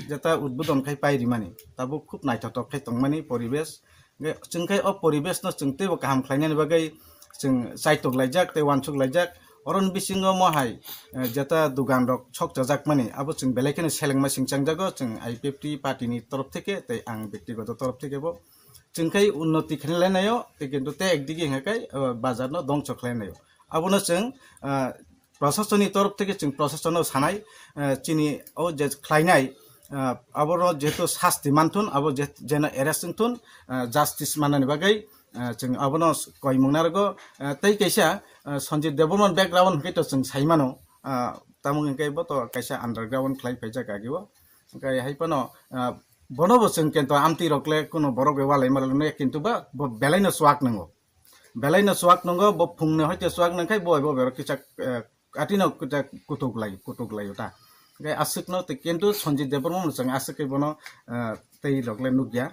jeta udbodon khai pai rimani, tabuk khub naithotok khai tongmani poribesh. Hwnkhe chwng khai o poribesh no chwng teibo kaham khlainani bagwi chwng chaitok laijak tei uansuk laijak. Oroni bisingo mo hai, eh, jeta dogan rok sok chajak mani, abo chwng belai kheno selengma singchang jago, chwng I P F T party ni torof theke tei ang bektigoto torof theke bo. Chwng khai unnoti khlai lainaio, tei kintu tei ekdigi hwnkhe, eh, bazar no dongso khlai lainaio. Abono chwng, ah, Prasasoni torof theke chwng prasasonno sanai, eh, chini o je khlainai, eh, aboro jehetu sasti manthun, abo je, jeno arrest wngthun, eh, justice manani bagwi, eh, chwng abono koimung narwgo, eh, tei kaisa, eh, Sanjay Debbarma background hwnkhe to chwng sai mano, ah, Tamo hwnkhe bo to kaisa underground khlai phaijak agio. Hwnkhe hai phano, ah, bono bo chwng kintu amtwi rok le kuno borok bai walai malai maya kintu ba bo belai no swak nango. Belai no swak nango, bo phung ni hoite swak nang khai bo, bo berok kisa, eh, atino kisa kutuk lai, kutuk lai ta. Hwnkhe aswk no tei kintu Sanjit Debbarma no chwng aswk khe bono, eh, tei rok le nukya.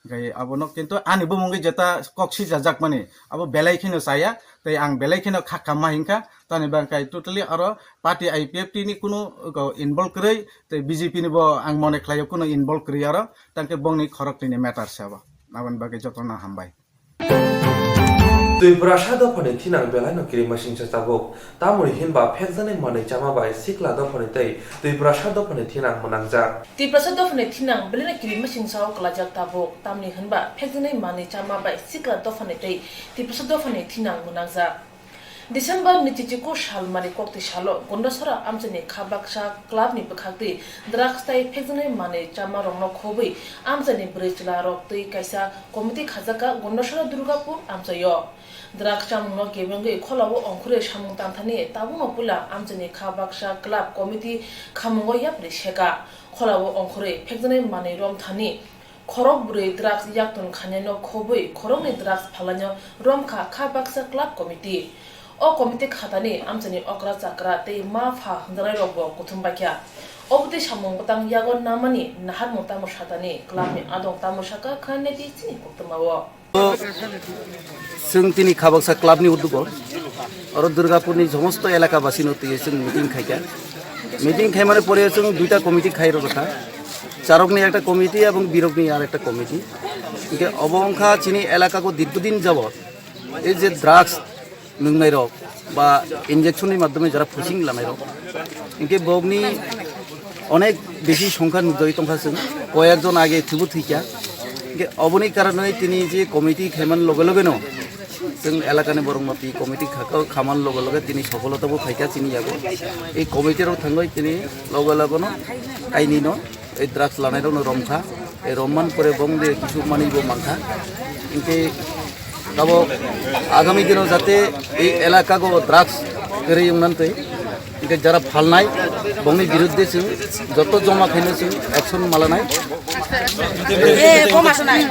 Hwnkhe abono kintu ani bumungwi jeta kok sijajak mani, abo belai kheno chaya, tei ang belai kheno kha kamma hinkha, tani bangkai totally aro party I P F T ni kunu, uh, involve kwrwi, tei B J P ni bo ang mone khlaio kunu involve kwrwi aro, tangkhe bongni khorok tini matter se abo. Aboni bagwi jotono hambai. Twiprasa dophani thinang belaino kirimasingcha tabuk. Tamoni hinba phekjaknai manwi chama bai sikla dophani tei Twiprasa dophani thinang mwnangjak. Twiprasa dophani thinang belaino kirimasingcha o kwlajak tabuk. Tamni hinba phekjaknai manwi chama bai sikla dophani tei Twiprasa dophani thinang mwnangjak. December ni chichiko salmari kokti salo Gondasora amchaini kha baksa club ni bwkhaktwi drugs tai phekjaknai manwi chama rokno khobwi amchaini bwrwi chwla rok twi kaisa committee khajak kha Gondasora Durgapur amchaio. Drugs chamungno kebengwi kholao ongkhorwi samung tangthani tabukno puila amchaini kha baksa club committee khamungo yapri seka. Kholao ongkhorwi phekjaknai manwi romthani khorok bwrwi drugs yakton khainaino khobwi khoroknwi drugs phalnaino romkha kha baksa club committee. O committee khatani amchaini okra chakra tei ma pha hwnjaknairokbo kuthum baikha. Obotwi samung bwtang yago namani naharmung tamo satani clubni adong tamo saka kha neti chini koktwmao. Chwng tini kha baksa club ni udugo, oro Durgapur ni somosto elaka basi no twi chwng meeting khaikha. Meeting khaimani pore chwng duita committee khai rwkha, charok ni ekta committee ebong birok ni ar ekta committee. Hingke obo wngkha chini elaka ko dirghodin jabot ei je drugs nwngnai rok ba injection ni maddhome jara pushing lanai rok, hingke bokni onek besi songkha nukjagwi tongkha chwng, koyek jon age thwibo thwikha, hingke oboni karonoi tini je committee khaiman loge loge no chwng elakani borok no twi committee khaka khaman loge loge tini sofolotabu phaikha chini yago. Ei committee rok thangwi tini loge loge no kainwi no ei drugs lanai rok no romkha. Ei romman pore bong de kisu manwi bo mankha. Hingke tabo agami dino jate ei elaka go drugs kwrwi wngnan twi. Hingke jara phalnai bongni biruddhe chwng joto joma khaino chwng action malanai.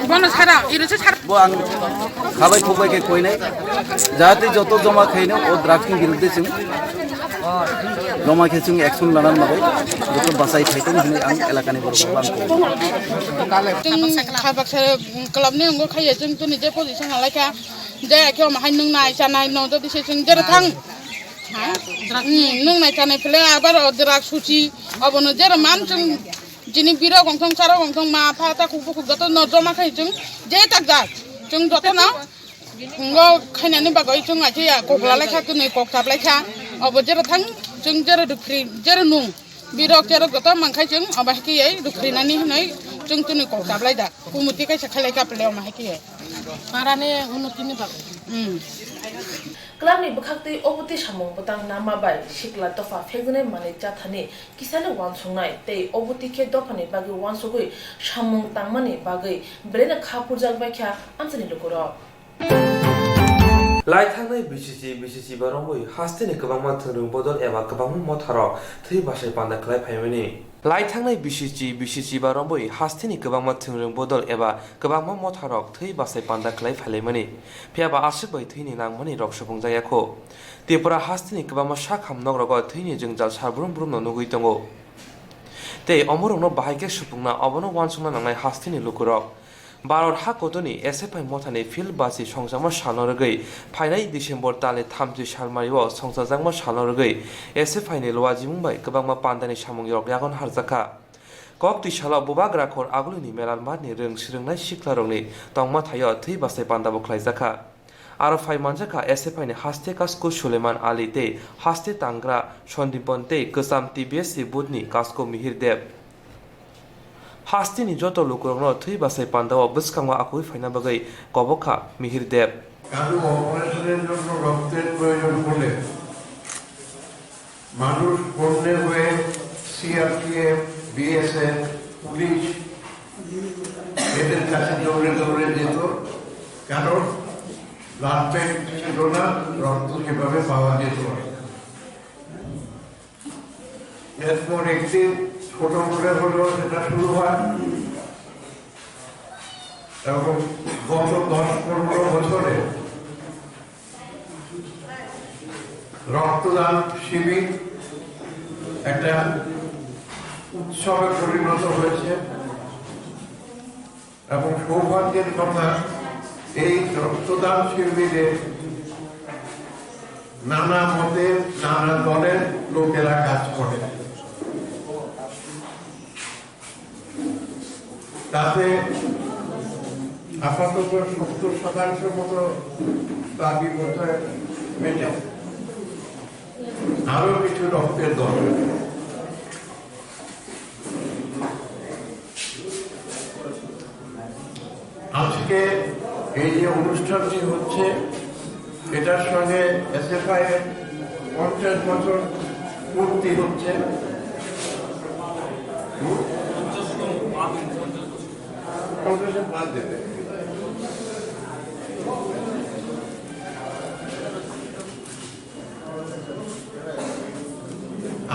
Bono sara, iro se sara. Bo ang khabai khokbai khe koinai. Jate joto joma khaino o drugs ni biruddhe chwng joma khe chwng action lana bagwi joto bachai phaitong hinwi ang elakani borok ang kok. Chwng kha baksa club ni wngwi khaiya chwng chwngni je position alaikha, je khe omo hai nwngnai chanai no jodi se chwng jera thang. Ha? Hmm, nwngnai chanai phile abar o drugs suchi obono jera man chwng jini birok wngthong charok wngthong ma pha ta khuk bukhuk joto no joma khai chwng je tak jak chwng joto no Ngo khainani bagwi chwng achi ya kok lalai kha, twnwi kok chaplai kha. Obo jero thang chwng jero dukri, jero nung. Birok cherok joto mangkhai chwng obo hai khe rukrinani hwnwi chwng twnwi kok chaplai da. Kumuti kaisa khailai kha pele omo hai khe. Parani unotini bagwi. Hmm. Clubni bwkhaktwi obotwi samung bwtang nama bai sikla dopha phekjaknai manwi chathani kisaino uansuknai tei obotwi khe dophani bagwi uansugwi samung tangmani bagwi belaino kha phurjak bai kha amchaini lukurok. Laithangnai B C C, B C C ba romwi hasteni kwbangma thwngrwng bodol eba kwbangma motharok thwi bachai panda khlai phaimani. Laithangnai B C C, B C C ba romwi hasteni kwbangma thwngrwng bodol eba kwbangma motharok thwi bachai panda khlai phailaimani. Phiya ba aswk bai thwini nangmani rok supungjak ya kho. Tripura hasteni kwbangma sakham nok rogo thwini jwngjal sal brum brum no nugwi tongo. Tei omorokno bahai khe supungna obono uansukna nangnai hasteni lukurok. Bharat ha kotoni S F I mothani field basi songchakma salno rwgwi phainai December talni thamchi salmario songchajakma salno rwgwi S F I ni luajimung bai kwbangma pandani samungrok yagon harjakha. Kok twi salo Bubagra khor agulini Melalmarni rwng swrwngnai siklarokni tongma thaio thwi bachai pandabo khlaijakha. Aro phai manjakha S F I ni haste Kasku Suleiman Ali tei haste Tangra Sandipon tei kwcham T B S C booth ni Kasku Mihir Deb. Hasteni joto lukurokno thwi bachai pandao bwskango akugwi phaina bagwi kobok kha Mihir Deb. Kanu operationের জন্য রক্তের প্রয়োজন হলে মানুষ পণ্যে হয়ে CRPF, BSF, police এদের কাছে দৌড়ে দৌড়ে যেত, কারণ ব্লাড ব্যাংক ছিল না, রক্ত সেভাবে পাওয়া যেত না। এরপর একদিন ছোট করে হলেও সেটা শুরু হয় এবং গত দশ পনেরো বছরে রক্তদান শিবির একটা উৎসবে পরিণত হয়েছে। এবং সৌভাগ্যের কথা, এই রক্তদান শিবিরে নানা মতের, নানা দলের লোকেরা কাজ করে। তাতে আপাতত সত্তর শতাংশ মতো দাবি বোধহয় মেটেছে। আরো কিছু রক্তের দরকার। আজকে এই যে অনুষ্ঠানটি হচ্ছে, এটার সঙ্গে এসএফআই এর পঞ্চাশ বছর পূর্তি হচ্ছে। হুম? পঞ্চাশে বাদ দেবে।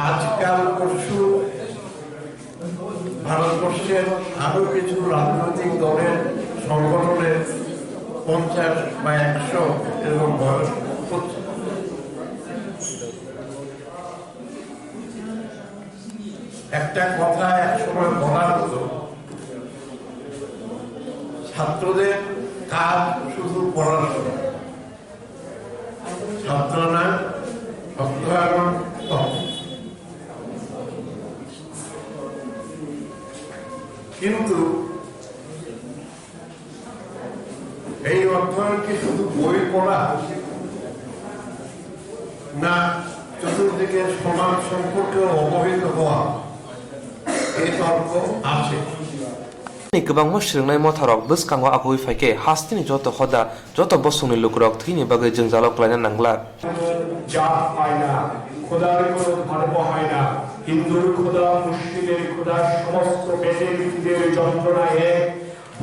আজকাল পরশু ভারতবর্ষের আরো কিছু রাজনৈতিক দলের, সংগঠনের পঞ্চাশ বা একশো এরকম বয়স হচ্ছে। একটা কথা একসময় বলা হতো, ছাত্রদের কাজ শুধু পড়াশোনা, ছাত্র না, ছাত্র এবং তখন। কিন্তু এই অধ্যয়ন কি শুধু বই পড়া, না চতুর্দিকে সমাজ সম্পর্কে অবহিত হওয়া, এই তর্ক আছে। Ni kwbangma swrwngnai motharok bwskango agwi phai khe, hasteni joto hoda, joto bosongni lukurok thwini bagwi jwngjalo klaina nanglak. জাত পায় না, খোদার কোনো ধর্ম হয় না। হিন্দুর খোদা, মুসলিমের খোদা, সমস্ত বেদে ঋতুদের যন্ত্রণা এক।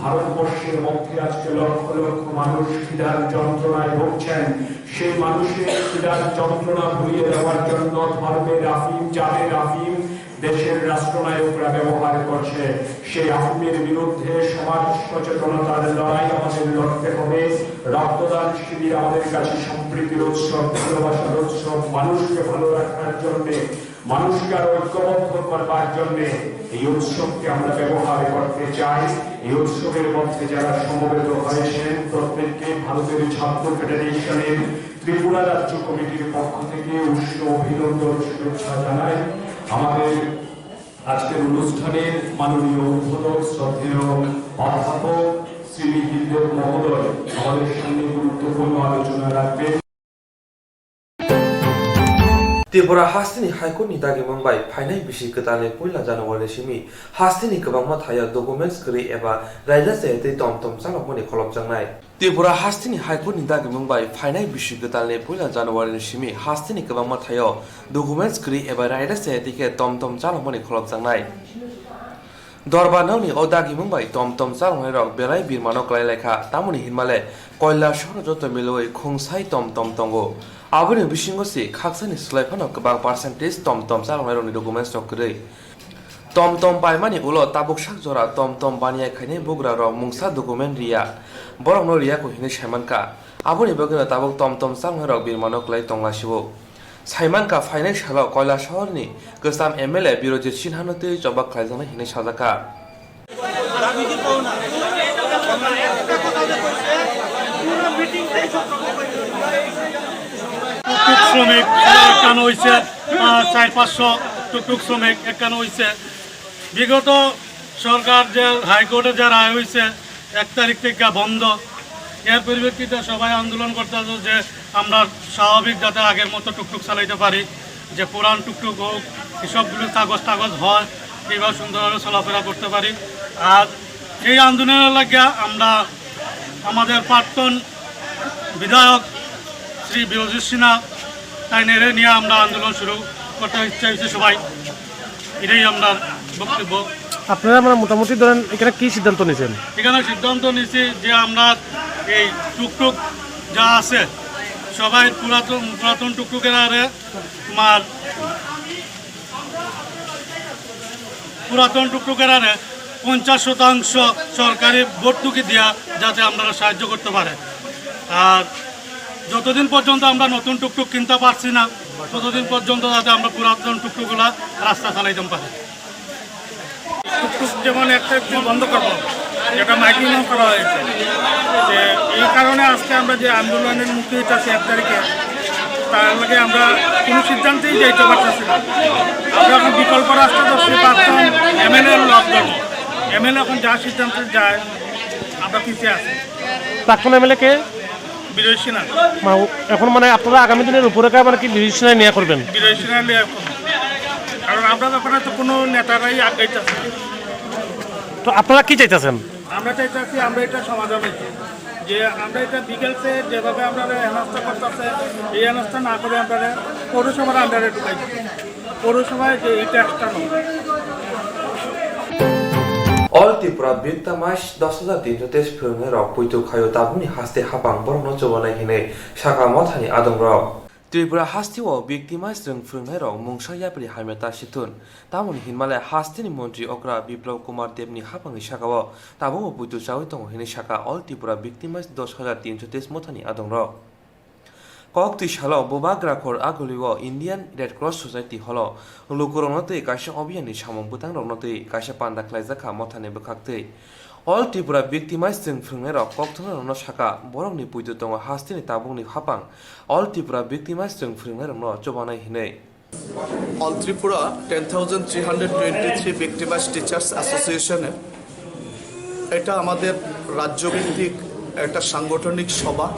ভারতবর্ষের মধ্যে আজকে লক্ষ লক্ষ মানুষ খিদার যন্ত্রণায় ভুগছেন। সেই মানুষের খিদার যন্ত্রণা ভুলিয়ে দেওয়ার জন্য ধর্মের আফিম, জাতের আফিম, দেশের রাষ্ট্রনায়করা ব্যবহার করছে। সেই আফিমের বিরুদ্ধে সমাজ সচেতনতার লড়াই আমাদের লড়তে হবে। রক্তদান শিবির আমাদের কাছে সম্প্রীতির উৎসব, ভালোবাসার উৎসব, মানুষকে ভালো রাখার জন্যে, মানুষকে আরো ঐক্যবদ্ধ করবার জন্যে এই উৎসবকে আমরা ব্যবহার করতে চাই। এই উৎসবের মধ্যে যারা সমবেত হয়েছেন, প্রত্যেককে ভারতের ছাত্র ফেডারেশনের ত্রিপুরা রাজ্য কমিটির পক্ষ থেকে উষ্ণ অভিনন্দন, শুভেচ্ছা জানাই। আমাদের আজকের অনুষ্ঠানে মাননীয় উদ্বোধক শ্রদ্ধেয় অধ্যাপক শ্রী নিখিল দেব মহোদয় আমাদের সামনে গুরুত্বপূর্ণ আলোচনা রাখবেন। Tripura hasteni High Court ni dagimung bai phainai bisi kwtalni puila January ni simi hasteni kwbangma thaio documents kwrwi eba raida chayatwi tom tom chalokmani kholopjaknai. Tripura hasteni High Court ni dagimung bai phainai bisi kwtalni puila January ni simi hasteni kwbangma thaio documents kwrwi eba raida chayatwi khe tom tom chalokmani kholopjaknai. Dorbar nokni o dagimung bai tom tom chaloknairok belai birmano klai laikha, tamoni hinmale Koilashahar joto milwi khungsai tom tom tongo. Aboni bisingo se khaksani swlai phano kwbang percentage tom tom chaloknairokni documents rok kwrwi. Tom tom paimani ulo tabuk sak jora tom tom baniya khainai bugrarok mungsa document riya, borokno riya ko hinwi saimankha. Aboni bagwino tabuk tom tom chaloknairok birmano klai tonglasio. Saimankha phainai salo Koilashahar ni kwcham M L A Birojit Sinha no twi choba khlaijaknai hinwi sajakha. টুকটুক শ্রমিক তারা একখান হইছে, আহ, চার পাঁচশো টুকটুক শ্রমিক একখান হইছে। বিগত সরকার যে হাইকোর্টে যে রায় হইছে, এক তারিখ থেকে বন্ধ। এর পরিপ্রেক্ষিতে সবাই আন্দোলন করতেছে যে আমরা স্বাভাবিক যাতে আগের মতো টুকটুক চালাইতে পারি, যে পুরান টুকটুক হোক, এসবগুলো কাগজ টাগজ হয়, এইভাবে সুন্দরভাবে চলাফেরা করতে পারি। আর এই আন্দোলনের লাগিয়া আমরা আমাদের প্রাক্তন বিধায়ক শ্রী বিরজিৎ সিনহা তাইনেরে নিয়ে আমরা আন্দোলন শুরু করতে চাইছি সবাই। এটাই আমরা বক্তব্য। আপনারা মানে মোটামুটি ধরেন এখানে কি সিদ্ধান্ত নিয়েছেন? এখানে সিদ্ধান্ত নিয়েছি যে আমরা এই টুকটুক যা আছে সবাই পুরাতন, পুরাতন টুকটুকের আরে তোমার পুরাতন টুকটুকেরারে পঞ্চাশ শতাংশ সরকারি ভর্তুকি দিয়া যাতে আপনারা সাহায্য করতে পারে। আর যতদিন পর্যন্ত আমরা নতুন টুকটুক কিনতে পারছি না, ততদিন পর্যন্ত যাতে আমরা পুরাতন টুকটুকগুলা রাস্তা চালাইতাম পারি। টুকটুক যেমন একটা একটু বন্ধ করবো, যেটা মাইকিংও করা হয়েছে, যে এই কারণে আজকে আমরা যে আন্দোলনের মুখে হইতেছি এক তারিখে, তার লগে আমরা কোনো সিদ্ধান্তেই যাইতে পারতেছি না। আমরা এখন বিকল্প রাস্তা ধরছি, পাঁচজন এমএলএ লগ ধরবো। এমএলএ এখন যা সিদ্ধান্ত যায়, আমরা পিছিয়ে আছি। প্রাক্তন এমএলএ কে? বিরোধী সেনা। মা-, এখন মানে আপনারা আগামী দিনের রূপরেখা মানে কি বিরোধী সেনা নিয়ে করবেন? বিরোধী সেনা নিয়ে এখন, কারণ আমরা ব্যাপারে তো কোনো নেতারাই আগাইতেছে না। তো আপনারা কি চাইতেছেন? আমরা চাইতেছি আমরা এটা সমাধান হইতে, যে আমরা এটা বিকেলসে যেভাবে আমরা হেনস্থা করতেছে, এই হেনস্থা না করে আমরা পৌরসভার আন্ডারে ঢুকাই দিই। পৌরসভায় যে এই ট্যাক্সটা নেই। All Tripura Biktamais dos hajar tinso teis phwrwngnairok poito khaio tabukni haste hapang borokno chubanai hinwi sakha mothani adongrok. Tripura hasteo Biktamais rwng phwrwngnairok mungsa yapri hamya ta si thun. Tamoni hinmale hasteni montri okra Biplab Kumar Debni hapangni sakao tabukbo poito chaui tongo hinwi sakha All Tripura Biktamais dos hajar tinso teis mothani adongrok. Koktwi salo Bubagra khor Agulio Indian Red Cross Society holo lukurokno twi kaisa obhiyanni samung bwtangrokno twi kaisa panda khlaijak kha mothani bwkhaktwi. All Tripura Biktamais rwng phwrwngnairok kokthumnairokno sakha borokni poito tongo hasteni tabukni hapang. All Tripura Biktamais rwng phwrwngnairokno chubanai hinwi. All Tripura ten thousand three hundred twenty-three Biktamais Teachers Association এ এটা আমাদের রাজ্যভিত্তিক একটা সাংগঠনিক সভা।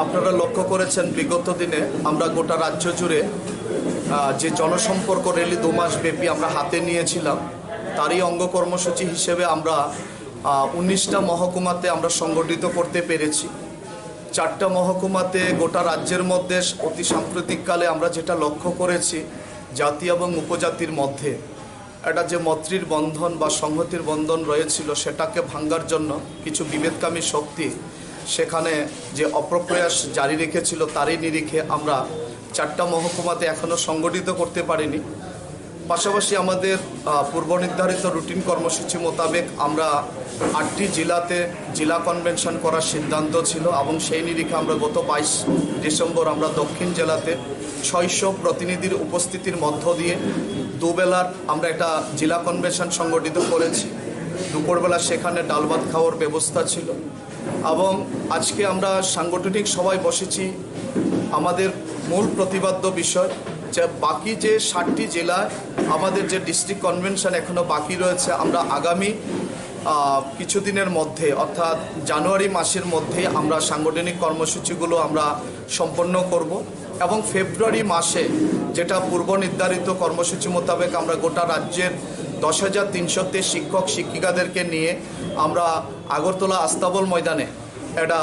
আপনারা লক্ষ্য করেছেন, বিগত দিনে আমরা গোটা রাজ্য জুড়ে, আহ, যে জনসম্পর্ক র‍্যালি দু মাস ব্যাপী আমরা হাতে নিয়েছিলাম, তারই অঙ্গ কর্মসূচি হিসেবে আমরা, আহ, উনিশটা মহকুমাতে আমরা সংগঠিত করতে পেরেছি। চারটা মহকুমাতে গোটা রাজ্যের মধ্যে অতি সাম্প্রতিককালে আমরা যেটা লক্ষ্য করেছি, জাতি এবং উপজাতির মধ্যে একটা যে মৈত্রীর বন্ধন বা সংহতির বন্ধন রয়েছিল, সেটাকে ভাঙার জন্য কিছু বিভেদকামী শক্তি সেখানে যে অপপ্রয়াস জারি রেখেছিল, তারই নিরিখে আমরা চারটা মহকুমাতে এখনো সংগঠিত করতে পারিনি। পাশাপাশি আমাদের, আহ, পূর্ব নির্ধারিত রুটিন কর্মসূচি মোতাবেক আমরা আটটি জেলাতে জেলা কনভেনশন করার সিদ্ধান্ত ছিল এবং সেই নিরিখে আমরা গত বাইশ ডিসেম্বর আমরা দক্ষিণ জেলাতে ছয়শো প্রতিনিধির উপস্থিতির মধ্য দিয়ে দুবেলার আমরা একটা জেলা কনভেনশন সংগঠিত করেছি। দুপুরবেলা সেখানে ডাল ভাত খাওয়ার ব্যবস্থা ছিল এবং আজকে আমরা সাংগঠনিক সভায় বসেছি। আমাদের মূল প্রতিপাদ্য বিষয় যে বাকি যে সাতটি জেলায় আমাদের যে ডিস্ট্রিক্ট কনভেনশন এখনো বাকি রয়েছে, আমরা আগামী, আহ, কিছুদিনের মধ্যে অর্থাৎ জানুয়ারি মাসের মধ্যে আমরা সাংগঠনিক কর্মসূচিগুলো আমরা সম্পন্ন করব এবং ফেব্রুয়ারি মাসে যেটা পূর্ব নির্ধারিত কর্মসূচি মোতাবেক আমরা গোটা রাজ্যের দশ হাজার তিনশো তেইশ শিক্ষক শিক্ষিকাদেরকে নিয়ে আমরা আগরতলা আস্তাবল ময়দানে একটা,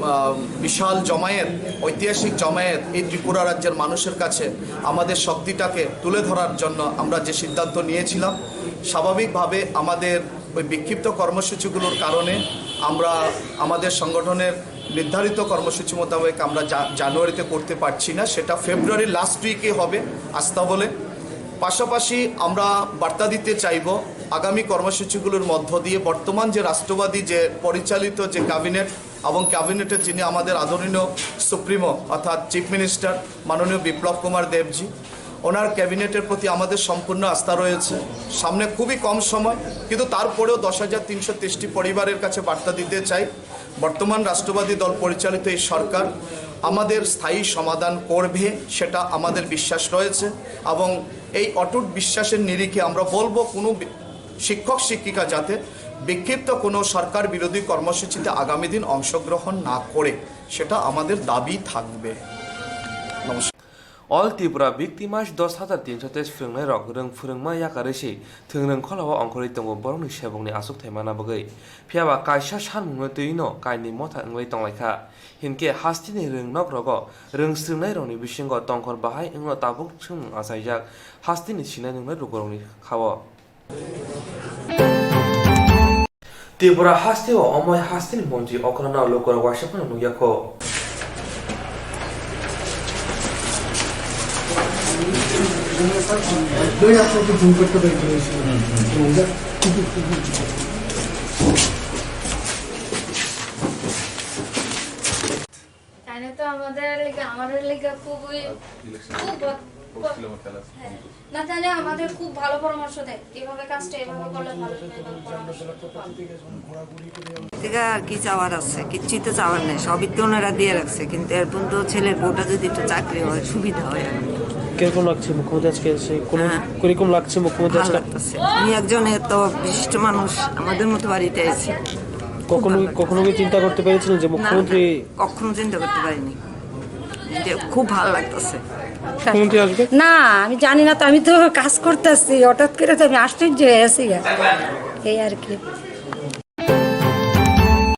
আহ, বিশাল জমায়েত, ঐতিহাসিক জমায়েত এই ত্রিপুরা রাজ্যের মানুষের কাছে আমাদের শক্তিটাকে তুলে ধরার জন্য আমরা যে সিদ্ধান্ত নিয়েছিলাম, স্বাভাবিকভাবে আমাদের ওই বিক্ষিপ্ত কর্মসূচিগুলোর কারণে আমরা আমাদের সংগঠনের নির্ধারিত কর্মসূচি মোতাবেক আমরা জা-, জানুয়ারিতে করতে পারছি না, সেটা ফেব্রুয়ারি লাস্ট উইকে হবে আস্তাবলে। পাশাপাশি আমরা বার্তা দিতে চাইব আগামী কর্মসূচিগুলোর মধ্য দিয়ে বর্তমান যে রাষ্ট্রবাদী যে পরিচালিত যে ক্যাবিনেট এবং ক্যাবিনেটে যিনি আমাদের আদরণীয় সুপ্রিমো অর্থাৎ চিফ মিনিস্টার মাননীয় বিপ্লব কুমার দেবজি, ওনার ক্যাবিনেটের প্রতি আমাদের সম্পূর্ণ আস্থা রয়েছে। সামনে খুবই কম সময়, কিন্তু তারপরেও দশ হাজার তিনশো তেইশটি পরিবারের কাছে বার্তা দিতে চাই, বর্তমান রাষ্ট্রবাদী দল পরিচালিত এই সরকার আমাদের স্থায়ী সমাধান করবে, সেটা আমাদের বিশ্বাস রয়েছে। এবং এই অটুট বিশ্বাসের নিরিখে আমরা বলবো, কোনো বি-, শিক্ষক শিক্ষিকা যাতে বিক্ষিপ্ত কোনো সরকার বিরোধী কর্মসূচিতে আগামী দিন অংশগ্রহণ না করে, সেটা আমাদের দাবি থাকবে। নমস্কার। All Tripura Biktamais dos hajar tinso teis phwrwngnairok rwng phwrwngma yakarwi se thwng rwng kholao ongkhorwi tongo borokni sebokni achukthai mana bagwi. Phiyaba kaisa sanmungno twi'-no kainwi motha wngwi tonglaikha. Hinkhe hasteni rwng nokrogo rwng srwngnairokni bisingo tongkhor bahai wngno tabuk swngmung achaijak hasteni sinai nungnai lukurokni khao. Tripura hasteo omoi hasteni montri okrano lukurok waisa phano nukya kho. বাধ্য হয়ে আপনাকে ফোন করতে বাধ্য হয়েছি। তাহলে তো আমাদের লেগে, আমাদের লেগে খুবই, খুব ব-, ব-, হ্যাঁ। না, তাহলে আমাদের খুব ভালো পরামর্শ দেয়, এভাবে কাজটা এভাবে করলে ভালো হবে, এভাবে পরামর্শ খুব ভালো। থেকে আর কি চাওয়ার আছে? কিচ্ছুই তো চাওয়ার নেই, সবই তো ওনারা দিয়ে রাখছে, কিন্তু এর পর্যন্ত ছেলের বউটা যদি একটু চাকরি হয়, সুবিধা হয় আর কি। কিরকম লাগছে মুখ্যমন্ত্রী আজকে এসে? কোনো হ্যাঁ। কিরকম লাগছে মুখ্যমন্ত্রী ভালো আজকে? লাগতেছে। উনি একজন এত বিশিষ্ট মানুষ, আমাদের মতো বাড়িতে আছে। কখনো, কখনো কি চিন্তা করতে পেরেছিলেন যে না, মুখ্যমন্ত্রী না, কখনো চিন্তা করতে পারিনি। যে খুব ভালো লাগতেছে। মুখ্যমন্ত্রী আসবে? না, আমি জানি না তো, আমি তো কাজ করতেছি, হঠাৎ করে তো আমি আশ্চর্য হয়ে আছি গা। এই আর কি।